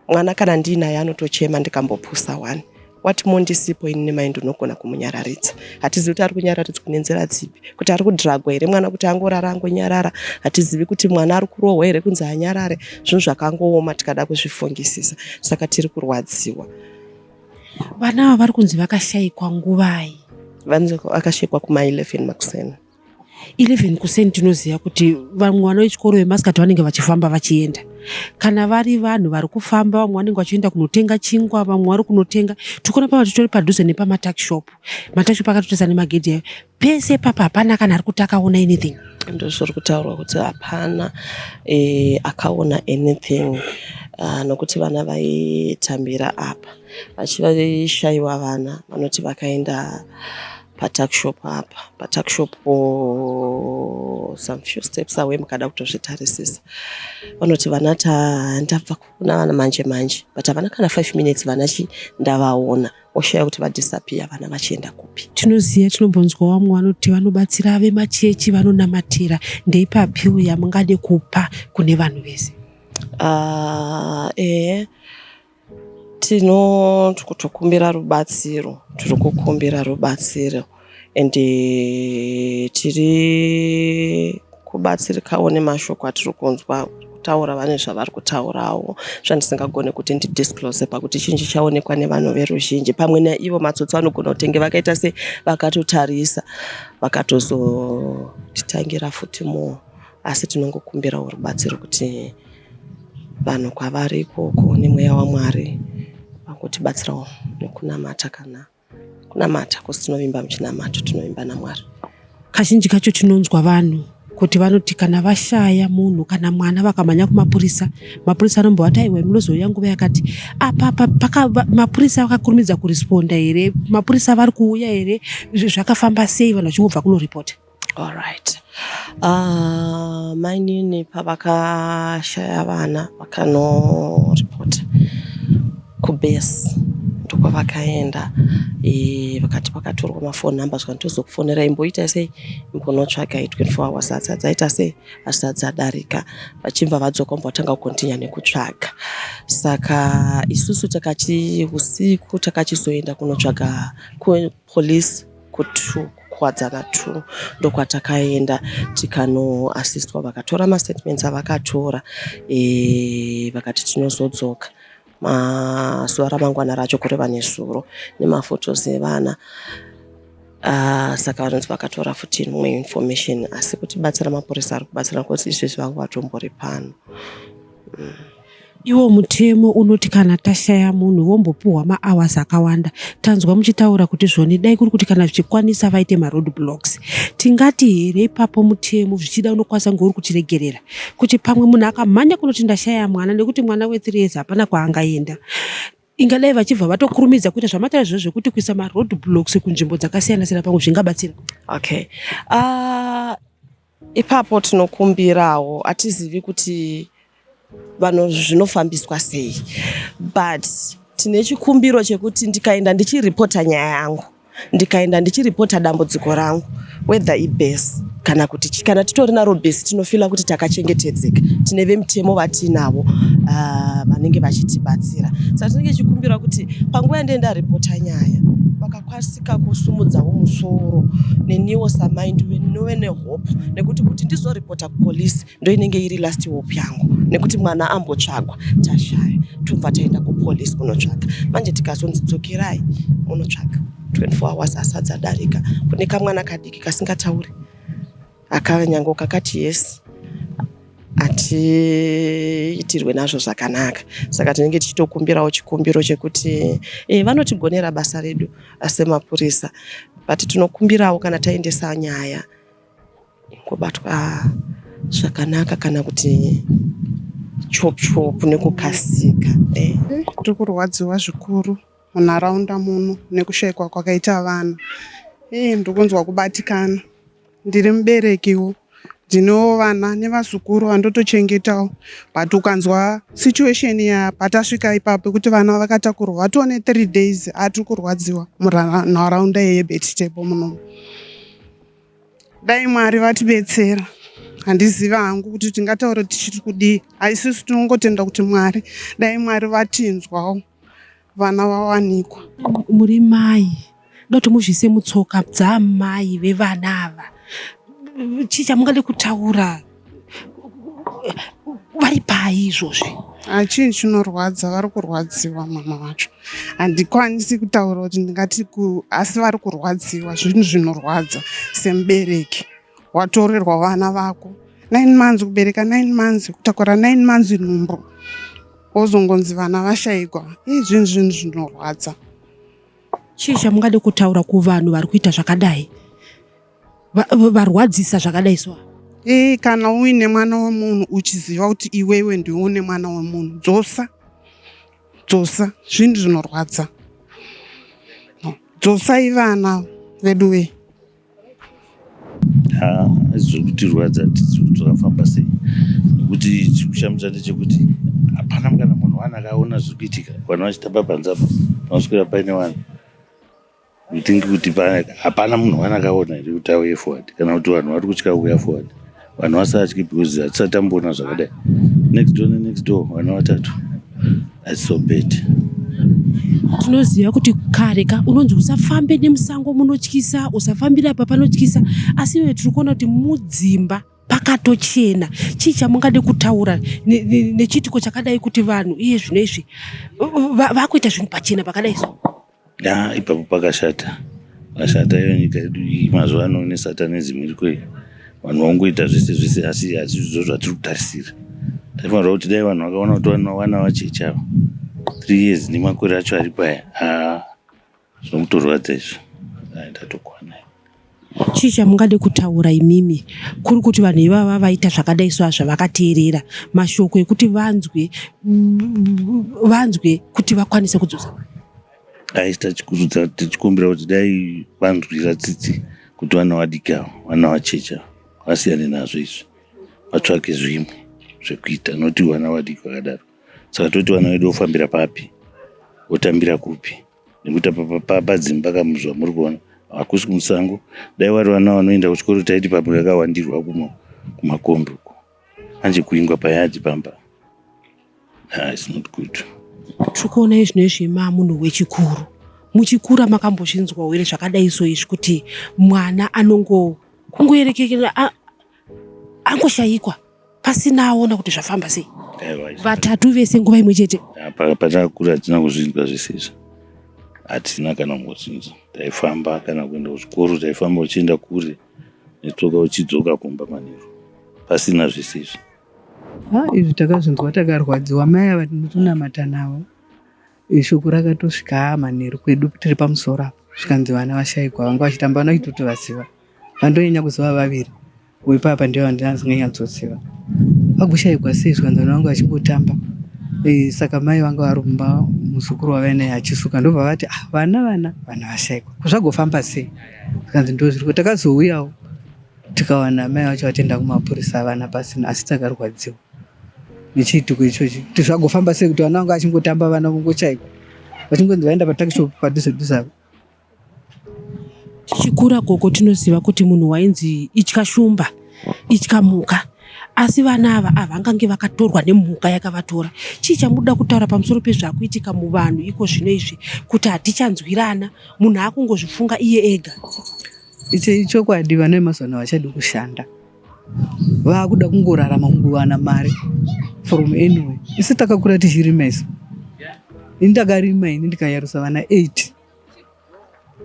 Mwana kana ndiinaye anotochema, ndikambopusa one wati mondisipo ini nemai ndinogona kumunyararidza. Hatizivi kuti ari kunyararidzwa nenzira dzipi, kuti ari kudhiragwa here mwana kuti angorara angonyarara. Hatizivi kuti mwana ari kurohwa here kunzi anyarare. Zvinhu zvakangooma tikada kuzvifungisisa, saka tiri kurwadziwa. Vana ava vari kunzi vakashayikwa nguvai? Vanzi vakashayikwa kuma11 makuseni. 11 kuseni. Tinoziva kuti vamwe vana vechikoro vemasikati vanenge vachifamba vachienda. Kana vari vanhu vari kufamba, vamwe vanenge vachienda kunotenga chingwa, vamwe vari kunotenga. Tikuona pava titori padhuze nepamatuckshop, matuckshop akatotarisa nemagedhi ayo. Pese papa hapana kana ari kuti akaona anything? Ndozviri kutaurwa kuti hapana akaona anything, nokuti vana vaitambira apa vachivashayiwa. Vana vanoti vakaenda patuckshop apa, patuckshop some few steps away. Mukada kutozvitarisisa, vanoti vana ndabva kuna vana manje manje, but havana kana 5 minutes vana chi ndavaona. Oshaya kuti vadisappear vana vachienda kupi. Tinoziva, tinombonzwa vamwe vanoti vanobatsira vemachechi, vanonamatira. Ndeipapiu yamungade kupa kune vanhu vese? Ehe, tino kutokumbira rubatsiro, tiri kukumbira rubatsiro, ende tiri kubatsirikawo nemashoko atiri kunzwa kutaura. Vane zvavari kutaurawo zvandisingagone kuti ndidisclose, pakuti chinhu chichaonekwa nevanhu veruzhinji. Pamwe naivo matsotsi vanogona kutenge vakaita se vakatotarisa, vakatozotitangira futi more. Asi tinongokumbirawo rubatsiro kuti vanhu kwavari ikoko nemweya waMwari vangotibatsirawo nekunamata, kana kunamata kusi tinovimba muchinamato, tinovimba naMwari. Kazhinji kacho tinonzwa vanhu kuti vanoti kana vashaya munhu kana mwana, vakamhanya kumapurisa, mapurisa anombovati, "Aiwa, munozouya nguva yakati." Apa mapurisa vakakurumidza kuresponda here? Mapurisa vari kuuya here? Zvakafamba sei vanhu vachingobva kunoripota? Alright, mainini pavakashaya vana vakanoripota kubase, ndokwavakaenda. Vakati vakatorwa mafoni number, zvikanzi tozokufonera, imboita sei, imbonotsvaga. 24 hours asati dzaita sei, asati dzadarika, vachibva vadzoka, vobva vatanga kucontinue nekutsvaga. Saka isusu takachi usiku takachizoenda kunotsvaga kupolice ku2 Kuwadzana 2, ndokwatakaenda tikanoasistwa. Vakatora mastatements avakatora, vakati tinozodzoka mazuva ramangwana racho, kureva nezuro, nemaphotos evana. Saka vanonzi vakatora futi imwe information, asi kutibatsira mapurisa ari kubatsira kuti izvezvi vanga vatombori pano. Iwo mutemo unoti kana tashaya munhu vombopuhwa mahours akawanda. Tanzwa muchitaura kuti zvoni dai kuri kuti kana zvichikwanisa vaite maroad blocks. Tingati here ipapo mutemo zvichida unokwanisa kunge uri kutiregerera kuti pamwe munhu akamhanya kunoti ndashaya mwana, nekuti mwana we3 years hapana kwaangaenda, ingadai vachibva vatokurumidza kuita zvamataura izvozvo zvekuti kuisa maroad blocks kunzvimbo dzakasiyana siyana, pamwe zvingabatsira? Okay, ipapo tinokumbirawo. Hatizivi kuti vanhu zvinofambiswa sei, but tine chikumbiro chekuti ndikaenda ndichiripota nyaya yangu, ndikaenda ndichiripota dambudziko rangu, whether ibase kana kuti kana titori naro base, tinofeela kuti takachengetedzeka. Tine vemutemo vatinavo vanenge vachitibatsira. Saka tinenge tichikumbira kuti panguva yandienda ripota nyaya, vakakwanisika kusumudzawo musoro, neniwo samai ndinove nehope, nekuti kuti ndizoripota kupolisi ndo inenge iri last hope yangu, nekuti mwana ambotsvagwa, tashaya, tobva taenda kupolisi kunotsvaga. Manje tikazonzi dzokerai munotsvaga 24 hours asati adarika, kune kamwana kadiki kasingatauri, akanyange kakati yes, hatiitirwe nazvo zvakanaka. Saka tinenge tichitokumbirawo chikumbiro chekuti vanotigonera basa redu semapurisa, but tinokumbirawo kana taendesa nyaya ingobatwa zvakanaka, kana kuti chop chop nekukasika. Tiri kurwadziwa zvikuru munharaunda muno nekushayikwa kwakaita vana. Ii, ndiri kunzwa kubatikana. Ndiri muberekiwo. Ndinewo vana nevazukuru vandotochengetawo but ukanzwa situation yapatasvika ipapo yekuti vana vakatakurwa vatoo ne3 days atiri kurwadziwa munharaunda yeBetitebo munomu. Dai Mwari vatibetsera. Handizivi hangu kuti tingataure tichiti kudii. Isusu tinongotenda kuti Mwari dai Mwari vatinzwawo vana vawanikwa. Muri mai ndoda kuti muzviise mutsoka dzaamai vevana ava. Chii chamungade kutaura vari pai izvozvi? Chinhu chinorwadza, vari kurwadziwa mama vacho. Handikwanisi kutaura kuti ndingati asi vari kurwadziwa, zvinhu zvinorwadza semubereki. Watorerwa vana vako 9 months kubereka 9 months kutakura 9 months nhumbu wozongonzi vana vashaikwa. Zvinhu zvinhu zvinorwadza. Chii chamungade kutaura kuvanhu vari kuita zvakadai, varwadzisa zvakadai so? Kana uine mwana wemunhu uchiziva kuti iwewe ndiwe une mwana wemunhu, dzosa dzosa, zvinhu zvinorwadza. Dzosai vana vedu wee. Zviri kutirwadza tizivi kuti zvakafamba sei nekuti chikushamisa ndechekuti hapana kana munhu wani akaona zviri kuitika. Vanhu vachitamba panze apa panoswera paine vanhu. You think kuti hapana munhu wani akaona here kuti auye forward kana kuti vanhu vari kutya kuuya forward. Vanhu vasatyi because hatisati tamboona zvakadai. Next door nenext door vana vatatu. It's so bad. Tinoziva kuti kare ka unonzi usafambe nemusango munotyisa, usafambira apa panotyisa, asi iwe tiri kuona kuti mudzimba pakatochena. Chii chamungade kutaura nechiitiko chakadai kuti vanhu iye zvino izvi vakuita zvinhu pachena pakadai so? Ya, ipapo pakashata. Pakashata iyo nyika yedu iyi mazuva ano nesatanism iriko iyi. Vanhu vangoita zvese zvese asi hazvizvo zvatiri kutarisira. Taifanira kuti dai vanhu vakaona kuti vana vacheche ava 3 years nemakore acho aripo aya haa zvinokutorwadza izvo. Ndatokwana. Chii chamungade kutaura imimi kuri kuti vanhu ivava vaita zvakadai so zvavakateerera mashoko ekuti vanzwe vanzwe kuti vakwanise kudzosa? Aisi tachikurudzira tichikumbira kuti dai vanzwira tsitsi kuti vana vadiki ava vana vacheche ava vasiyane nazvo izvi vatsvake zvimwe zvekuita noti vana vadiki vakadaro. Saka toti vana vedu vofambira papi votambira kupi? Nekuti apa padzimba kamuzwa muri kuona hakusi kumusango. Dai vari vana vanoenda kuchikoro taiti pamwe vakawandirwa kumakombi uko. Manje kuingwa payadhi pamba. Ah, it's not good. Tiri kuona izvino izvi maamunhu wechikuru. Muchikura makambozvinzwawo here zvakadai so izvi kuti mwana anongo kungoerekekera angoshayikwa pasina aona kuti zvafamba sei? Vatatu vese nguva imwe chete. Patakakura hatina kuzvinzwa zvese izvi. Hatina kana kumbozvinzwa. Taifamba kana kuenda kuchikoro taifamba uchienda kure netsoka uchidzoka kumba manheru pasina zvese izvi. Izvi takazvinzwa takarwadziwa. Mai ava tinotonamata navo. Shoko rakatosvika manheru kwedu tiri pamusoro apa zvikanzi vana vashaikwa vanga vachitamba vana vaitotovaziva. Vandonyanya kuziva vaviri wepapa ndivo vandinanyatsoziva. Vagoshaikwa sei zvikanzi vana vangu vachingotamba. Saka mai vanga vari kumba muzukuru wavainaye achisuka ndobva vati ah, vana vana vana vashaikwa. Ko zvagofamba sei? Zvikanzi ndozviriko. Takazouyawo tikawana mai vacho vatenda kumapurisa vana pasina asi takarwadziwa nechiitiko ichochi kuti zvagofamba sei kuti vana vanga vachingotamba vana vongochaikwa vachingonzi vaenda patakishop padhuze dhuze apa. Tichikura gogo tinoziva kuti munhu wainzi itya shumba itya mhuka asi vana ava havangange vakatorwa nemhuka yakavatora. Chii chamunoda kutaura pamusoro pezvakuitika muvanhu iko zvino izvi kuti hatichanzwirana munhu akungozvifunga iye ega? Ichi ichokwadi vana vemazuva ano havachadi kushanda vakuda kungorarama kungowana mari from anywhere. Isu takakura tichirima isu. Ini ndakarima ini ndikayarusa vana 8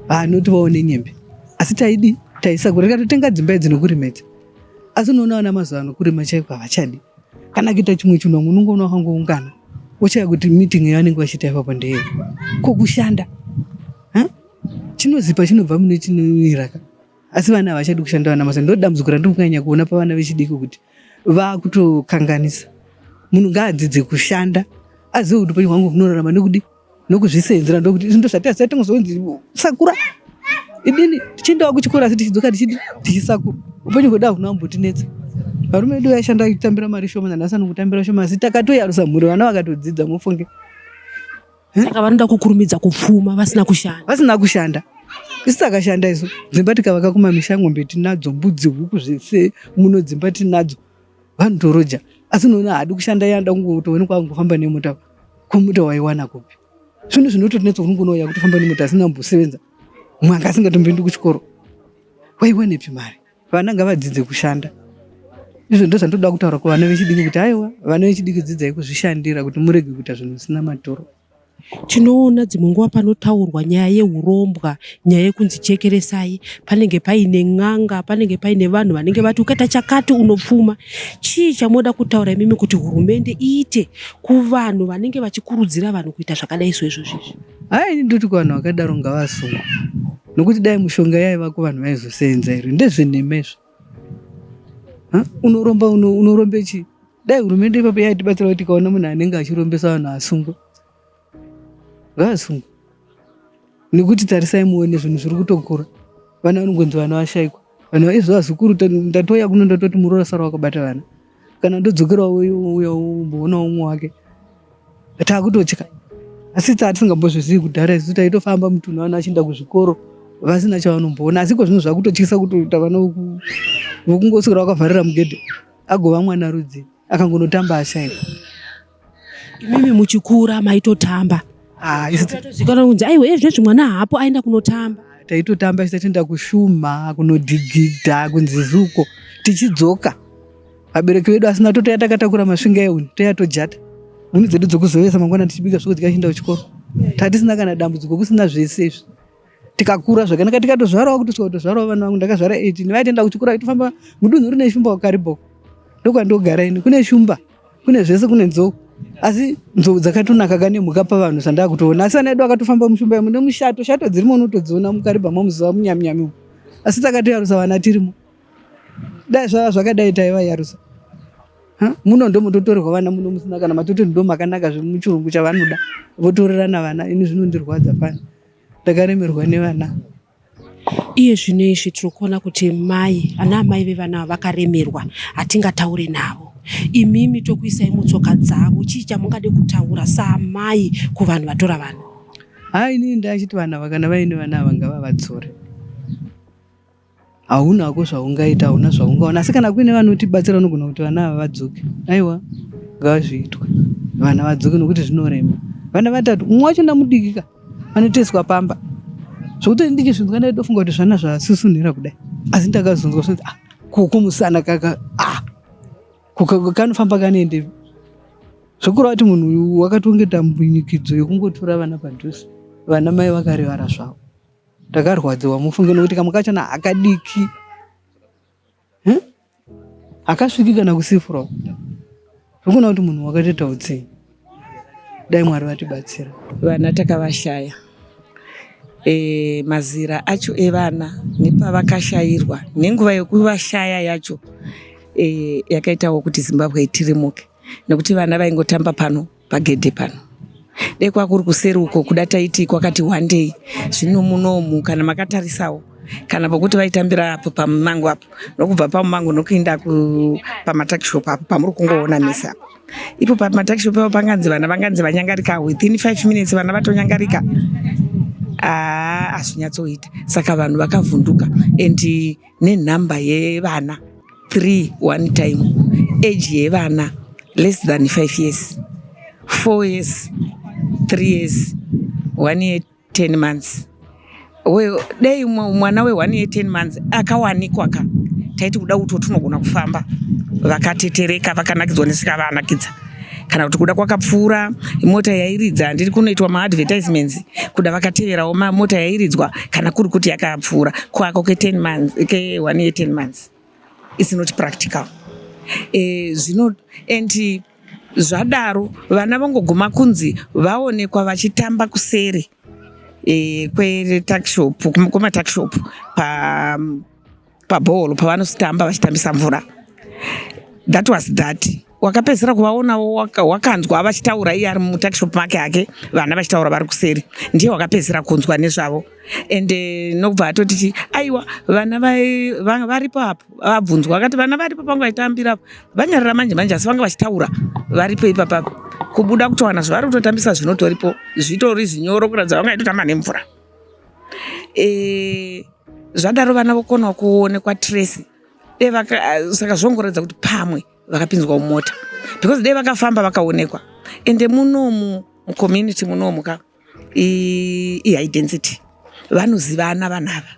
vanoti vaone nyembe asi taidi taisakura tikatotenga dzimba idzi nokurima idzi asi unoona vana mazuva ano kurima chaiko havachadi kana kuita chimwe chinhu vamwe unongoona vakangoungana wochaya kuti meeting yavanenge vachiita ipapo ndeyei ko kushanda chinozipa chinobva mune chinoira ka asi vana havachadi kushanda vana mazuva ndo dambudziko randiri kunyanya kuona pavana vechidiki kuti vakutokanganisa munhu ngaadzidze kushanda azive kuti upenyu hwangu hunorarama nekudi nokuzvisenzera ndokuti izvi ndozvataiziva tingozonzi sakura idini tichiendawo kuchikoro asi tichidzoka tichidi tichisakura upenyu hwedu hahuna kumbotinetsa. Varume vedu vaishanda vachitambira mari shoma nanhasi anongotambira shoma asi takatoyarusa mhuri vana vakatodzidza mufunge. Saka vanoda kukurumidza kupfuma vasina kushanda. Vasina kushanda. Isu takashanda isu. Dzimba tikavaka kumamisha ng'ombe tinadzo, mbudzi, huku zvese muno dzimba tinadzo. Vanotoroja. Asi unoona haadi kushanda iye anoda kungotoonekwa angofamba nemota. Ko mota waiwana kupi? Zvinhu zvinototinetsa unongonouya kutofamba nemota asina kumbosevenza. Mumwe anga asingatomboendi kuchikoro. Waiwanepi mari? Vana ngavadzidze kushanda. Izvo ndozvandoda kutaura kuvana vechidiki kuti aiwa, vana vechidiki dzidzai kuzvishandira kuti murege kuita zvinhu zvisina maturo. Tinoona dzimwe nguva panotaurwa nyaya yehurombwa, nyaya yekunzi chekeresai, panenge paine n'anga, panenge paine vanhu vanenge vati ukaita chakati unopfuma. Chii chamoda kutaura imimi kuti hurumende iite kuvanhu vanenge vachikurudzira vanhu kuita zvakadai soizvozvi izvi? Haa ini ndoti kuvanhu vakadaro ngavasungwe nokuti dai mushonga yaivako vanhu vaizoseenza here ndezvenhema izvo unoromba unorombe chii dai hurumende ipapo yaitibatsira kuti ikaona munhu anenge achirombesa vanhu asungwe ngaasungwe nekuti tarisai muone zvinhu zviri kutokura vana vanongonzi vana vashaikwa vanhu vaizvo vazukuru ndatouya kuno ndatoti muroora sara wakabata vana kana ndodzokerawo uya umboona umwe wake takutotya asi tatisingambozvizivi kudhara isu taitofamba mutunhu vana vachienda kuzvikoro vasina chavanomboona asi ko zvino zvakutotyisa kutoita vana vokungoswera vakavharira mugedhe agova mwana rudzi akangonotamba ashaikwa Imimi muchikura maitotamba. Ah, isu Tatozikanwa kunzi aiwa ezvezvi mwana haapo aenda kunotamba. taitotamba isu tatoenda kushuma kunodhigidha kunzizuko tichidzoka vabereki vedu asina totouya takatakura masvinga ehuni toya tojata huni dzedu dzokuzovesa mangwana tichibika zvekudya tichienda kuchikoro tatisina kana dambudziko kusina zvese izvi tikakura zvakanaka tikatozvarawo kutosvika kutozvarawo vana vangu ndakazvara 18 vaitoenda kuchikoro vaitofamba mudunhu rine shumba kukaribhoko ndokwandogara ini kune shumba kune zvese kune nzou asi nzou dzakatonaka kane mhuka pavanhu zvandakutoona asi vana vedu vakatofamba mushumba imo nemushato shato dzirimo unotodziona mukaribha mamuziva munyaminyami umu asi takatoyarusa vana tirimo dai zvava zvakadai taivayarusa muno ndomototorerwa vana muno musina kana matoti ndo makanaka zvemuchirungu chavanoda votorerana vana ini zvinondirwadza fani ndakaremerwa nevana Iye zvino izvi tiri kuona kuti mai ana amai vevana ava vakaremerwa, hatingataure navo. Imimi tokuisai mutsoka dzavo, chii chamungade kutaura saamai kuvanhu vatora vana? Haa inini ndachiti vanhu ava kana vaine vana ava ngavavadzore. Hauna hako zvaungaita, hauna zvaungaona asi kana kuine vanotibatsira vanogona kuti vana ava vadzoke. Aiwa ngazviitwe vana vadzoke nokuti zvinorema. Vana vatatu mumwe wacho ndamudiki ka. Vanotoiswa pamba zvokuti ndichizvinzwa ndaitofunga kuti zvana zvasusunhira kudai asi ndakazonzwa zvinzi ah kumusana kaka ah kanofamba kanoendepi zvokureva kuti munhu uyu wakatongeta mbunyikidzo yokungotora vana padhuze vana mai vakarivara zvavo ndakarwadziwa mufunge nokuti kamwe kachona hakadiki Hakasviki kana kusifura zvikuona kuti munhu wakatoita utsinye. Dai Mwari vatibatsira. Vana takavashaya e, mazera acho evana nepavakashayirwa nenguva yekuvashaya yacho e, yakaitawo kuti Zimbabwe itirimuke nekuti vana vaingotamba pano pagedhe pano dai kwakuri kuseri uko kuda taiti kwakati wandei zvino munomu kana makatarisawo kana pokuti vaitambira apo pamumango apo nokubva pamumango nokuenda pamatakishop apo pamuri kungoona mese apo ipo pamatakishop apo panganzi vana vanganzi vanyangarika within five minutes vana vatonyangarika aa hazvinyatsoita saka vanhu vakavhunduka and nenhamba yevana 3 one time age yevana less than 5 years 4 years 3 years 1 year 10 months dei mwana we 1 year 10 months akawanikwa ka taiti kuda kuti tunogona kufamba vakatetereka vakanakidzwa nesikavanakidza kana kuti kuda kwakapfuura mota yairidza handiri kunoitwa maadvertisements kuda vakateverawo mota yairidzwa kana kuri kuti yakapfuura kwako ke10 months ke 1 year 10 months it's not practical e, zvino and zvadaro vana vongoguma kunzi vaonekwa vachitamba kuseri e, kwetakshop kumatakshop pa pabholo pavanositamba vachitambisa mvura that was that wakapedzisira kuvaonawo wakanzwa vachitaura iye ari mutakishop make hake vana vachitaura vari kuseri ndiye wakapedzisira kunzwa nezvavo And nokubva atoti chi aiwa vana varipo apo vabvunzwa akati vana varipo panga vachitambira apo vanyarara manje manje asi vanga vachitaura varipo ipapapo kubuda kutowana zvavari kutotambisa zvinotoripo zvitori zvinyoro kuratidza vanga vaitotamba nemvura. E, zvadaro vana vokonawo kuonekwa trace dai saka zvongoratidza kuti pamwe vakapinzwa mumota because dai vakafamba vakaonekwa. Ende munomu mucommunity munomu ka ihigh density vanozivana vanhu ava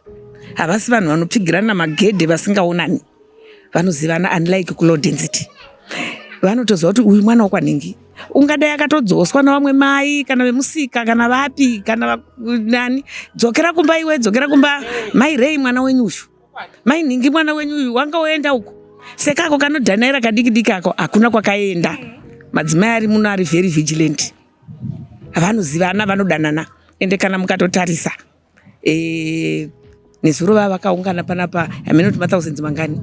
havasi vanhu vanopfigirana magedhe vasingaonani vanozivana unlike kulow density vanotoziva kuti uyu mwana wokwanhingi ungadai akatodzoswa navamwe mai kana vemusika kana vapi kana nani dzokera kumba iwe dzokera kumba mai rei mwana wenyu uyu mai nhingi mwana wenyu uyu wanga woenda uko sekako kanodhanaira kadiki diki ako hakuna kwakaenda madzimai ari muno ari very vigilant vanozivana vanodanana ende kana mukatotarisa e, nezuro vava vakaungana panapa hameno kuti mathousands mangani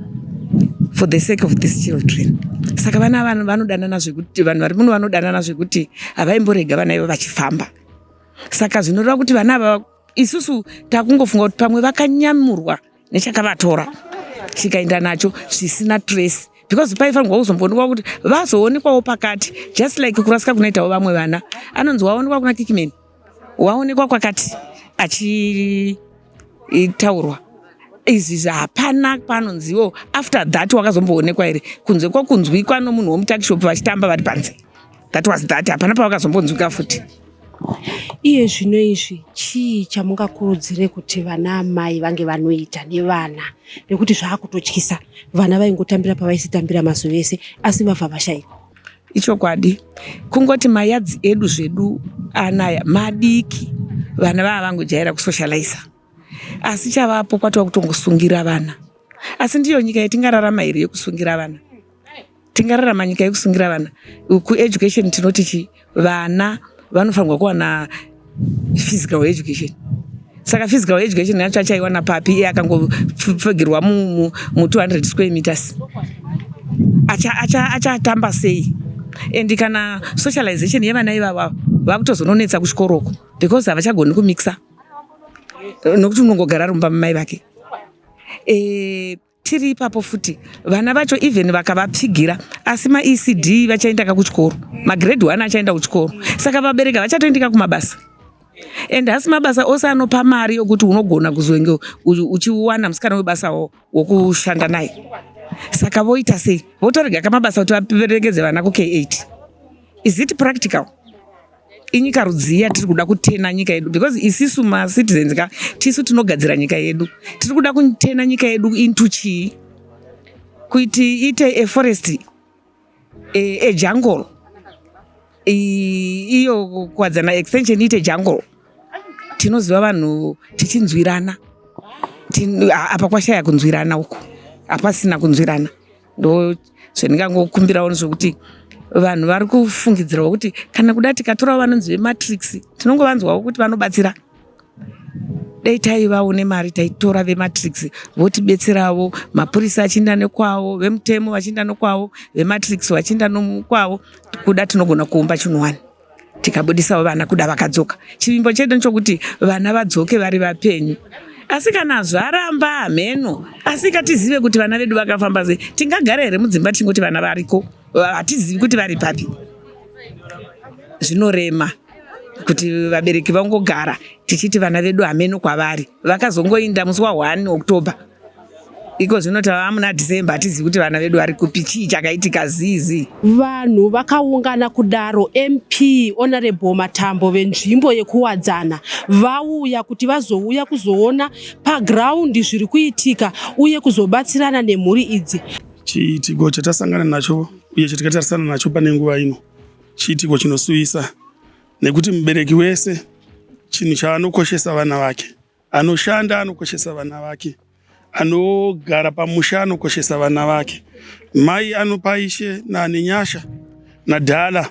for the sake of these children saka vana vanhu vanodanana zvekuti vanhu vari muno vanodanana zvekuti havaimborega vana ivo vachifamba saka zvinoreva kuti vana ava isusu takungofunga kuti pamwe vakanyamurwa nechakavatora chikaenda nacho zvisina trace because paifanirwa kuzomboonekwa kuti vazoonekwawo pakati just like kurasika kunoitawo vamwe vana anonzi waonekwa kuna kikman waonekwa kwakati achitaurwa izvi hapana panonziwo after that wakazomboonekwa here kunze kwokunzwikwa nomunhu womutakishop vachitamba vari panze that was that hapana pavakazombonzwika futi. Iye zvino izvi chii chamungakurudzire kuti vana amai vange vanoita nevana nekuti zvaakutotyisa vana vaingotambira pavaisitambira mazuva ese asi vabva vashaikwa. Ichokwadi kungoti mayadzi edu zvedu anaya madiki vana vava vangojaira kusocializa asi chavapo kwatova kutongosungira vana asi ndiyo nyika yatingararama here yekusungira vana tingararama nyika yekusungira vana kueducation tinoti chi vana vanofanirwa kuwana physical education saka physical education yacho achaiwana papi iye akangopfigirwa mu 200 square meters achatamba sei and kana socialization yevana ivava vakutozononetsa kuchikoroko because havachagoni kumixa nokuti unongogara ari mumba mamai vake e, tiri ipapo futi vana vacho even vakavapfigira asi maECD vachaenda ka kuchikoro magrade 1 achaenda kuchikoro saka vabereki havachatoendeka kumabasa and hasi mabasa ose anopa mari yokuti unogona kuzonge uchiwana musikana webasa wokushanda naye saka voita sei votorega kamabasa kuti vaperekedze vana kuK8 is it practical inyika rudzii yatiri kuda kutena nyika yedu because isisu macitizens ka tisu tinogadzira nyika yedu tiri kuda kutena nyika yedu into chii kuti iite a forest a jungle iyo kuwadzana extension iite jungle tinoziva vanhu tichinzwirana apa kwashaya kunzwirana uku hapasina kunzwirana ndo zvendingangokumbirawo zvokuti vanhu vari kufungidzirawo kuti kana kuda tikatorawo vanonzi vematrix tinongovanzwawo kuti vanobatsira dai taivawo nemari taitora vematrix votibetseravo mapurisa achiinda nekwavo vemutemo vachiinda nokwavo vematrix vachiinda nokwavo kuda tinogona kuumba chinhu wani tikabudisawo vana kuda vakadzoka chivimbo chedu ndechokuti vana vadzoke vari vapenyu asi kana zvaramba hameno asi katizive kuti vana vedu vakafamba sei tingagara here mudzimba tingoti vana variko hatizivi kuti vari papi zvinorema kuti vabereki vangogara tichiti vana vedu hameno kwavari vakazongoinda musi wa1 October iko zvino tava muna December hatizivi kuti vana vedu vari kupi chii chakaitika zizi Vanhu vakaungana kudaro MP Honorable Matambo venzvimbo yekuwadzana vauya kuti vazouya kuzoona pagraundi zviri kuitika uye kuzobatsirana nemhuri idzi. Chiitiko chatasangana nacho uye chatikatarisana nacho pane nguva ino chiitiko chinosuvisa nekuti mubereki wese chinhu chaanokoshesa vana vake anoshanda anokoshesa vana vake anogara pamusha anokoshesa vana vake mai anopa ishe nanenyasha nadhala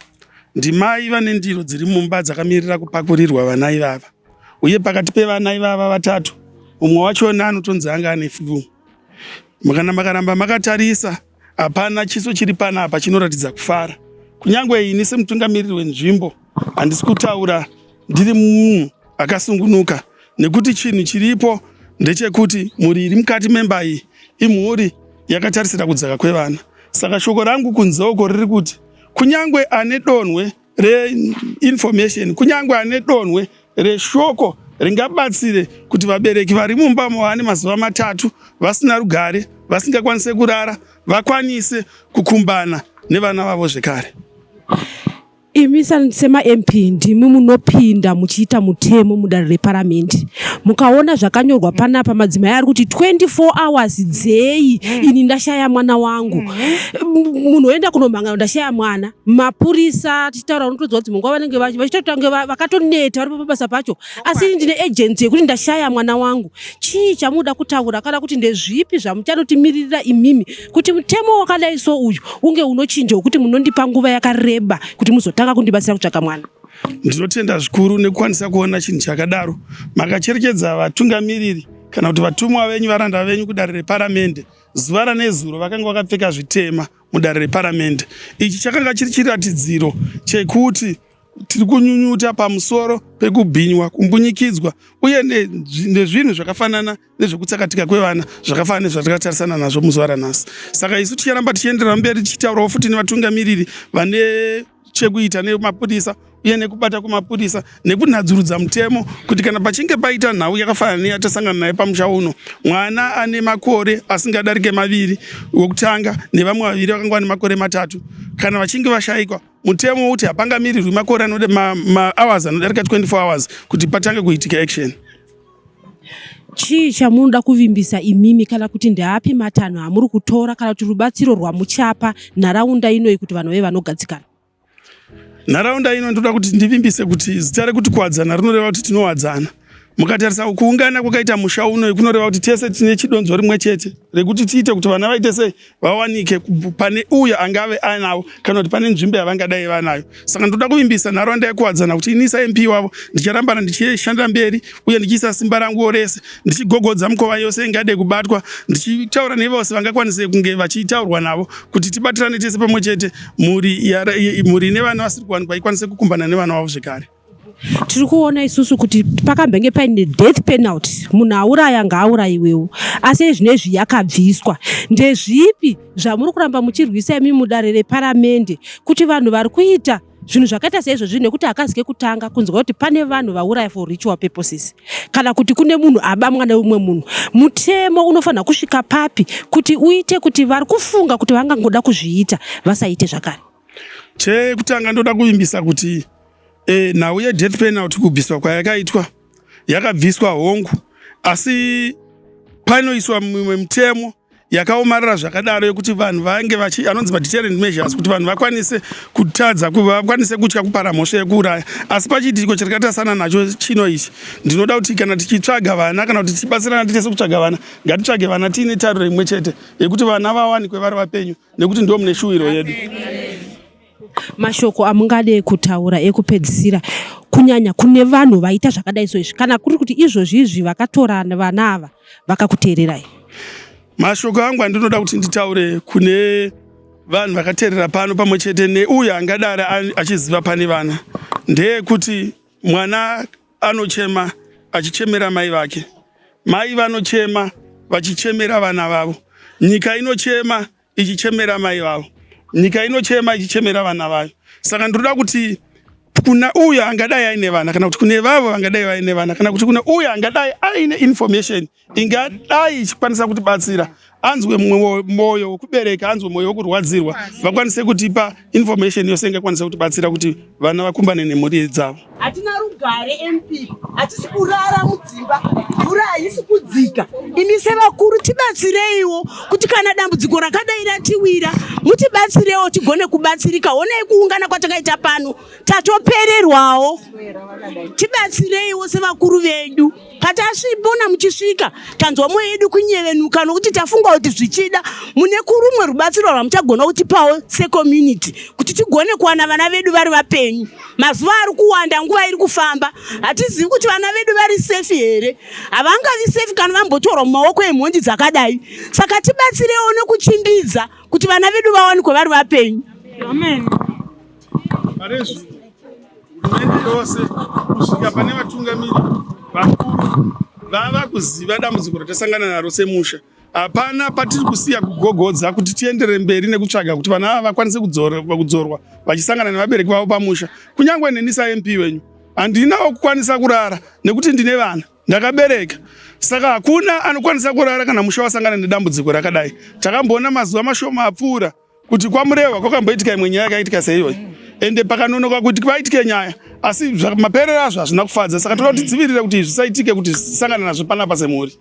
ndimai vane ndiro dziri mumba dzakamirira kupakurirwa vana ivava uye pakati pevana ivava vatatu mumwe wachona anotonzi anga ane flu kana makaramba makatarisa hapana chiso chiri panapa chinoratidza kufara kunyange ini semutungamiriri wenzvimbo handisi kutaura ndiri munhu akasungunuka. nekuti chinhu chiripo ndechekuti mhuri iri mukati memba iyi imhuri yakatarisira kudzaka kwevana. Saka shoko rangu kunze uko riri kuti kunyangwe ane donhwe reinformation, kunyangwe ane donhwe reshoko ringabatsire kuti vabereki vari mumba vane mazuva matatu vasina rugare, vasingakwanise kurara, vakwanise kukumbana nevana vavo zvekare. Imi semaMP ndimi munopinda muchiita mutemo mudare reparamende. Mukaona zvakanyorwa panapa madzimai ari kuti 24 hours dzei ini ndashaya mwana wangu. Munhu oenda kunomhangana ndashaya mwana. Mapurisa tichitaura unotodzwa kuti munguva vanenge vachitotange vakatoneta vari pabasa pacho. Asi ini ndine agency yekuti ndashaya mwana wangu. Chii chamunoda kutaura kana kuti ndezvipi zvamuchanotimiririra imimi kuti mutemo wakadai so uyu unge unochinja wekuti munondipa nguva yakareba kuti muzotanga kundibatsira kutsvaka mwana? Ndinotenda zvikuru nekukwanisa kuona chinhu chakadaro. Makacherechedza vatungamiriri kana kuti vatumwa venyu, varanda venyu kudare reparamende. Zuva ranezuro vakanga vakapfeka zvitema mudare reparamende. Ichi chakanga chiri chiratidziro chekuti tiri kunyunyuta pamusoro pekubhinywa, kumbunyikidzwa uye nezvinhu zvakafanana nezvekutsakatika kwevana zvakafanana nezvatakatarisana nazvo muzuva ranhasi. Saka isu ticharamba tichienderera mberi tichitaurawo futi nevatungamiriri vane chekuita nemapurisa uye nekubata kwemapurisa nekunhadzurudza mutemo kuti kana pachinge paita nhau yakafanana neyatasangana nayo pamusha uno, mwana ane makore asingadarike maviri wekutanga nevamwe vaviri vakanga vane makore matatu, kana vachinge vashaikwa mutemo wokuti hapangamirirwi makore anode mahours ma anodarika 24 hours kuti patange kuitika action. Chii chamunoda kuvimbisa imimi kana kuti ndeapi matanho amuri kutora kana kuti rubatsiro rwamuchapa nharaunda inoyi kuti vanhu vave vanogadzikana? Nharaunda ino ndoda kuti ndivimbise kuti zita rekuti kuwadzana rinoreva kuti tinowadzana. Mukatarisa kuungana kwakaita musha uno kunoreva kuti tese tine chidonzvo rimwe chete rekuti tiite kuti vana vaite sei vawanike pane uyo angave anavo kana kuti pane nzvimbo yavangadai vanayo. Saka ndoda kuvimbisa nharaunda yekuwadzana kuti ini saMP wavo ndicharambana ndichishandira mberi uye ndichiisa simba ranguwo rese ndichigogodza mukova yose ingade kubatwa ndichitaura nevose vangakwanise kunge vachitaurwa navo kuti tibatirane tese pamwe chete mhuri ine vana vasiri kuwanikwa ikwanise kukumbana nevana vavo zvekare. Tiri kuona isusu kuti pakambenge paine death penalty, munhu auraya ngaaurayiwewo, asi ezvinezvi yakabviswa. Ndezvipi zvamuri kuramba muchirwisa imi mudare reparamende kuti vanhu vari kuita zvinhu zvakaita seizvozvi, nekuti hakazi kekutanga kunzwa kuti pane vanhu vauraya for ritual purposes kana kuti kune munhu aba mwana weumwe munhu? Mutemo unofanira kusvika papi kuti uite kuti vari kufunga kuti vangangoda kuzviita vasaite zvakare? Chekutanga ndoda kuvimbisa kuti nhau yedeath penalty kubviswa kwayakaitwa yakabviswa hongu, asi panoiswa mimwe mitemo yakaomarara zvakadaro yekuti vanhu vange vachi anonzi madeterrent measures kuti vanhu vakwanise kutadza vakwanise kutya kupara mhosva yekuuraya. Asi pachiitiko chatakatasana nacho chino ichi, ndinoda kuti kana tichitsvaga vana kana kuti tichibatsirana titese kutsvaga vana, ngatitsvage vana tiine tariro imwe chete yekuti vana vawanikwe vari vapenyu, nekuti ndo mune shuwiro yedu. Mashoko amungade kutaura ekupedzisira kunyanya kune vanhu vaita zvakadai so izvi, kana kuri kuti izvozvi izvi vakatora vana ava vakakuteererai? Mashoko angu andinoda kuti nditaure kune vanhu vakateerera pano pamwe chete neuyo angadare achiziva pane vana ndeyekuti mwana anochema achichemera mai vake, mai vanochema vachichemera vana vavo, nyika inochema ichichemera mai vavo, nyika inochema ichichemera vana vayo. Saka ndinoda kuti kuna uyo angadai aine vana kana kuti kune vavo vangadai vaine vana kana kuti kune uyo angadai aine information ingadai ichikwanisa kutibatsira, anzwe mwoyo wekubereka, anzwe mwoyo wekurwadzirwa, vakwanise kutipa information yose ingakwanisa kutibatsira kuti vana vakumbane nemhuri dzavo. Hatina rugare MP, hatisi kurara mudzimba, mvura haisi kudzika. Imi sevakuru tibatsireiwo kuti kana dambudziko rakadai ratiwira, mutibatsirewo tigone kubatsirika. Honai kuungana kwatakaita pano, tatopererwawo. Tibatsireiwo sevakuru vedu. Patasvibona muchisvika, tanzwa mwoyo yedu kunyevenuka nokuti tafunga kuti zvichida mune kurumwe rubatsiro rwamuchagona kutipawo secommunity kuti tigone kuwana vana vedu vari vapenyu. Mazuva ari kuwanda, nguva iri kufamba, hatizivi kuti vana vedu vari safe here. Havangavi safe kana vambotorwa mumaoko emhondi dzakadai. Saka tibatsirewo nekuchimbidza kuti vana vedu vawanikwe vari vapenyu. Amen. Hurumende yose kusvika pane vatungamiri Vakuru vava kuziva dambudziko ratasangana naro semusha. Hapana patiri kusiya kugogodza kuti tienderere mberi nekutsvaga kuti vana ava vakwanise kudzorwa vachisangana nevabereki vavo pamusha. Kunyange neni saMP wenyu handinawo kukwanisa kurara nekuti ndine vana ndakabereka saka hakuna anokwanisa kurara kana musha wasangana nedambudziko rakadai. Takamboona mazuva mashoma apfuura kuti kwaMurehwa kwakamboitika imwe nyaya yakaitika seiyoyi ende pakanonoka kuti paitike nyaya asi maperero azvo hazvina kufadza saka toda kuti tidzivirire kuti zvisaitike kuti zvisangana nazvo panapa semhuri.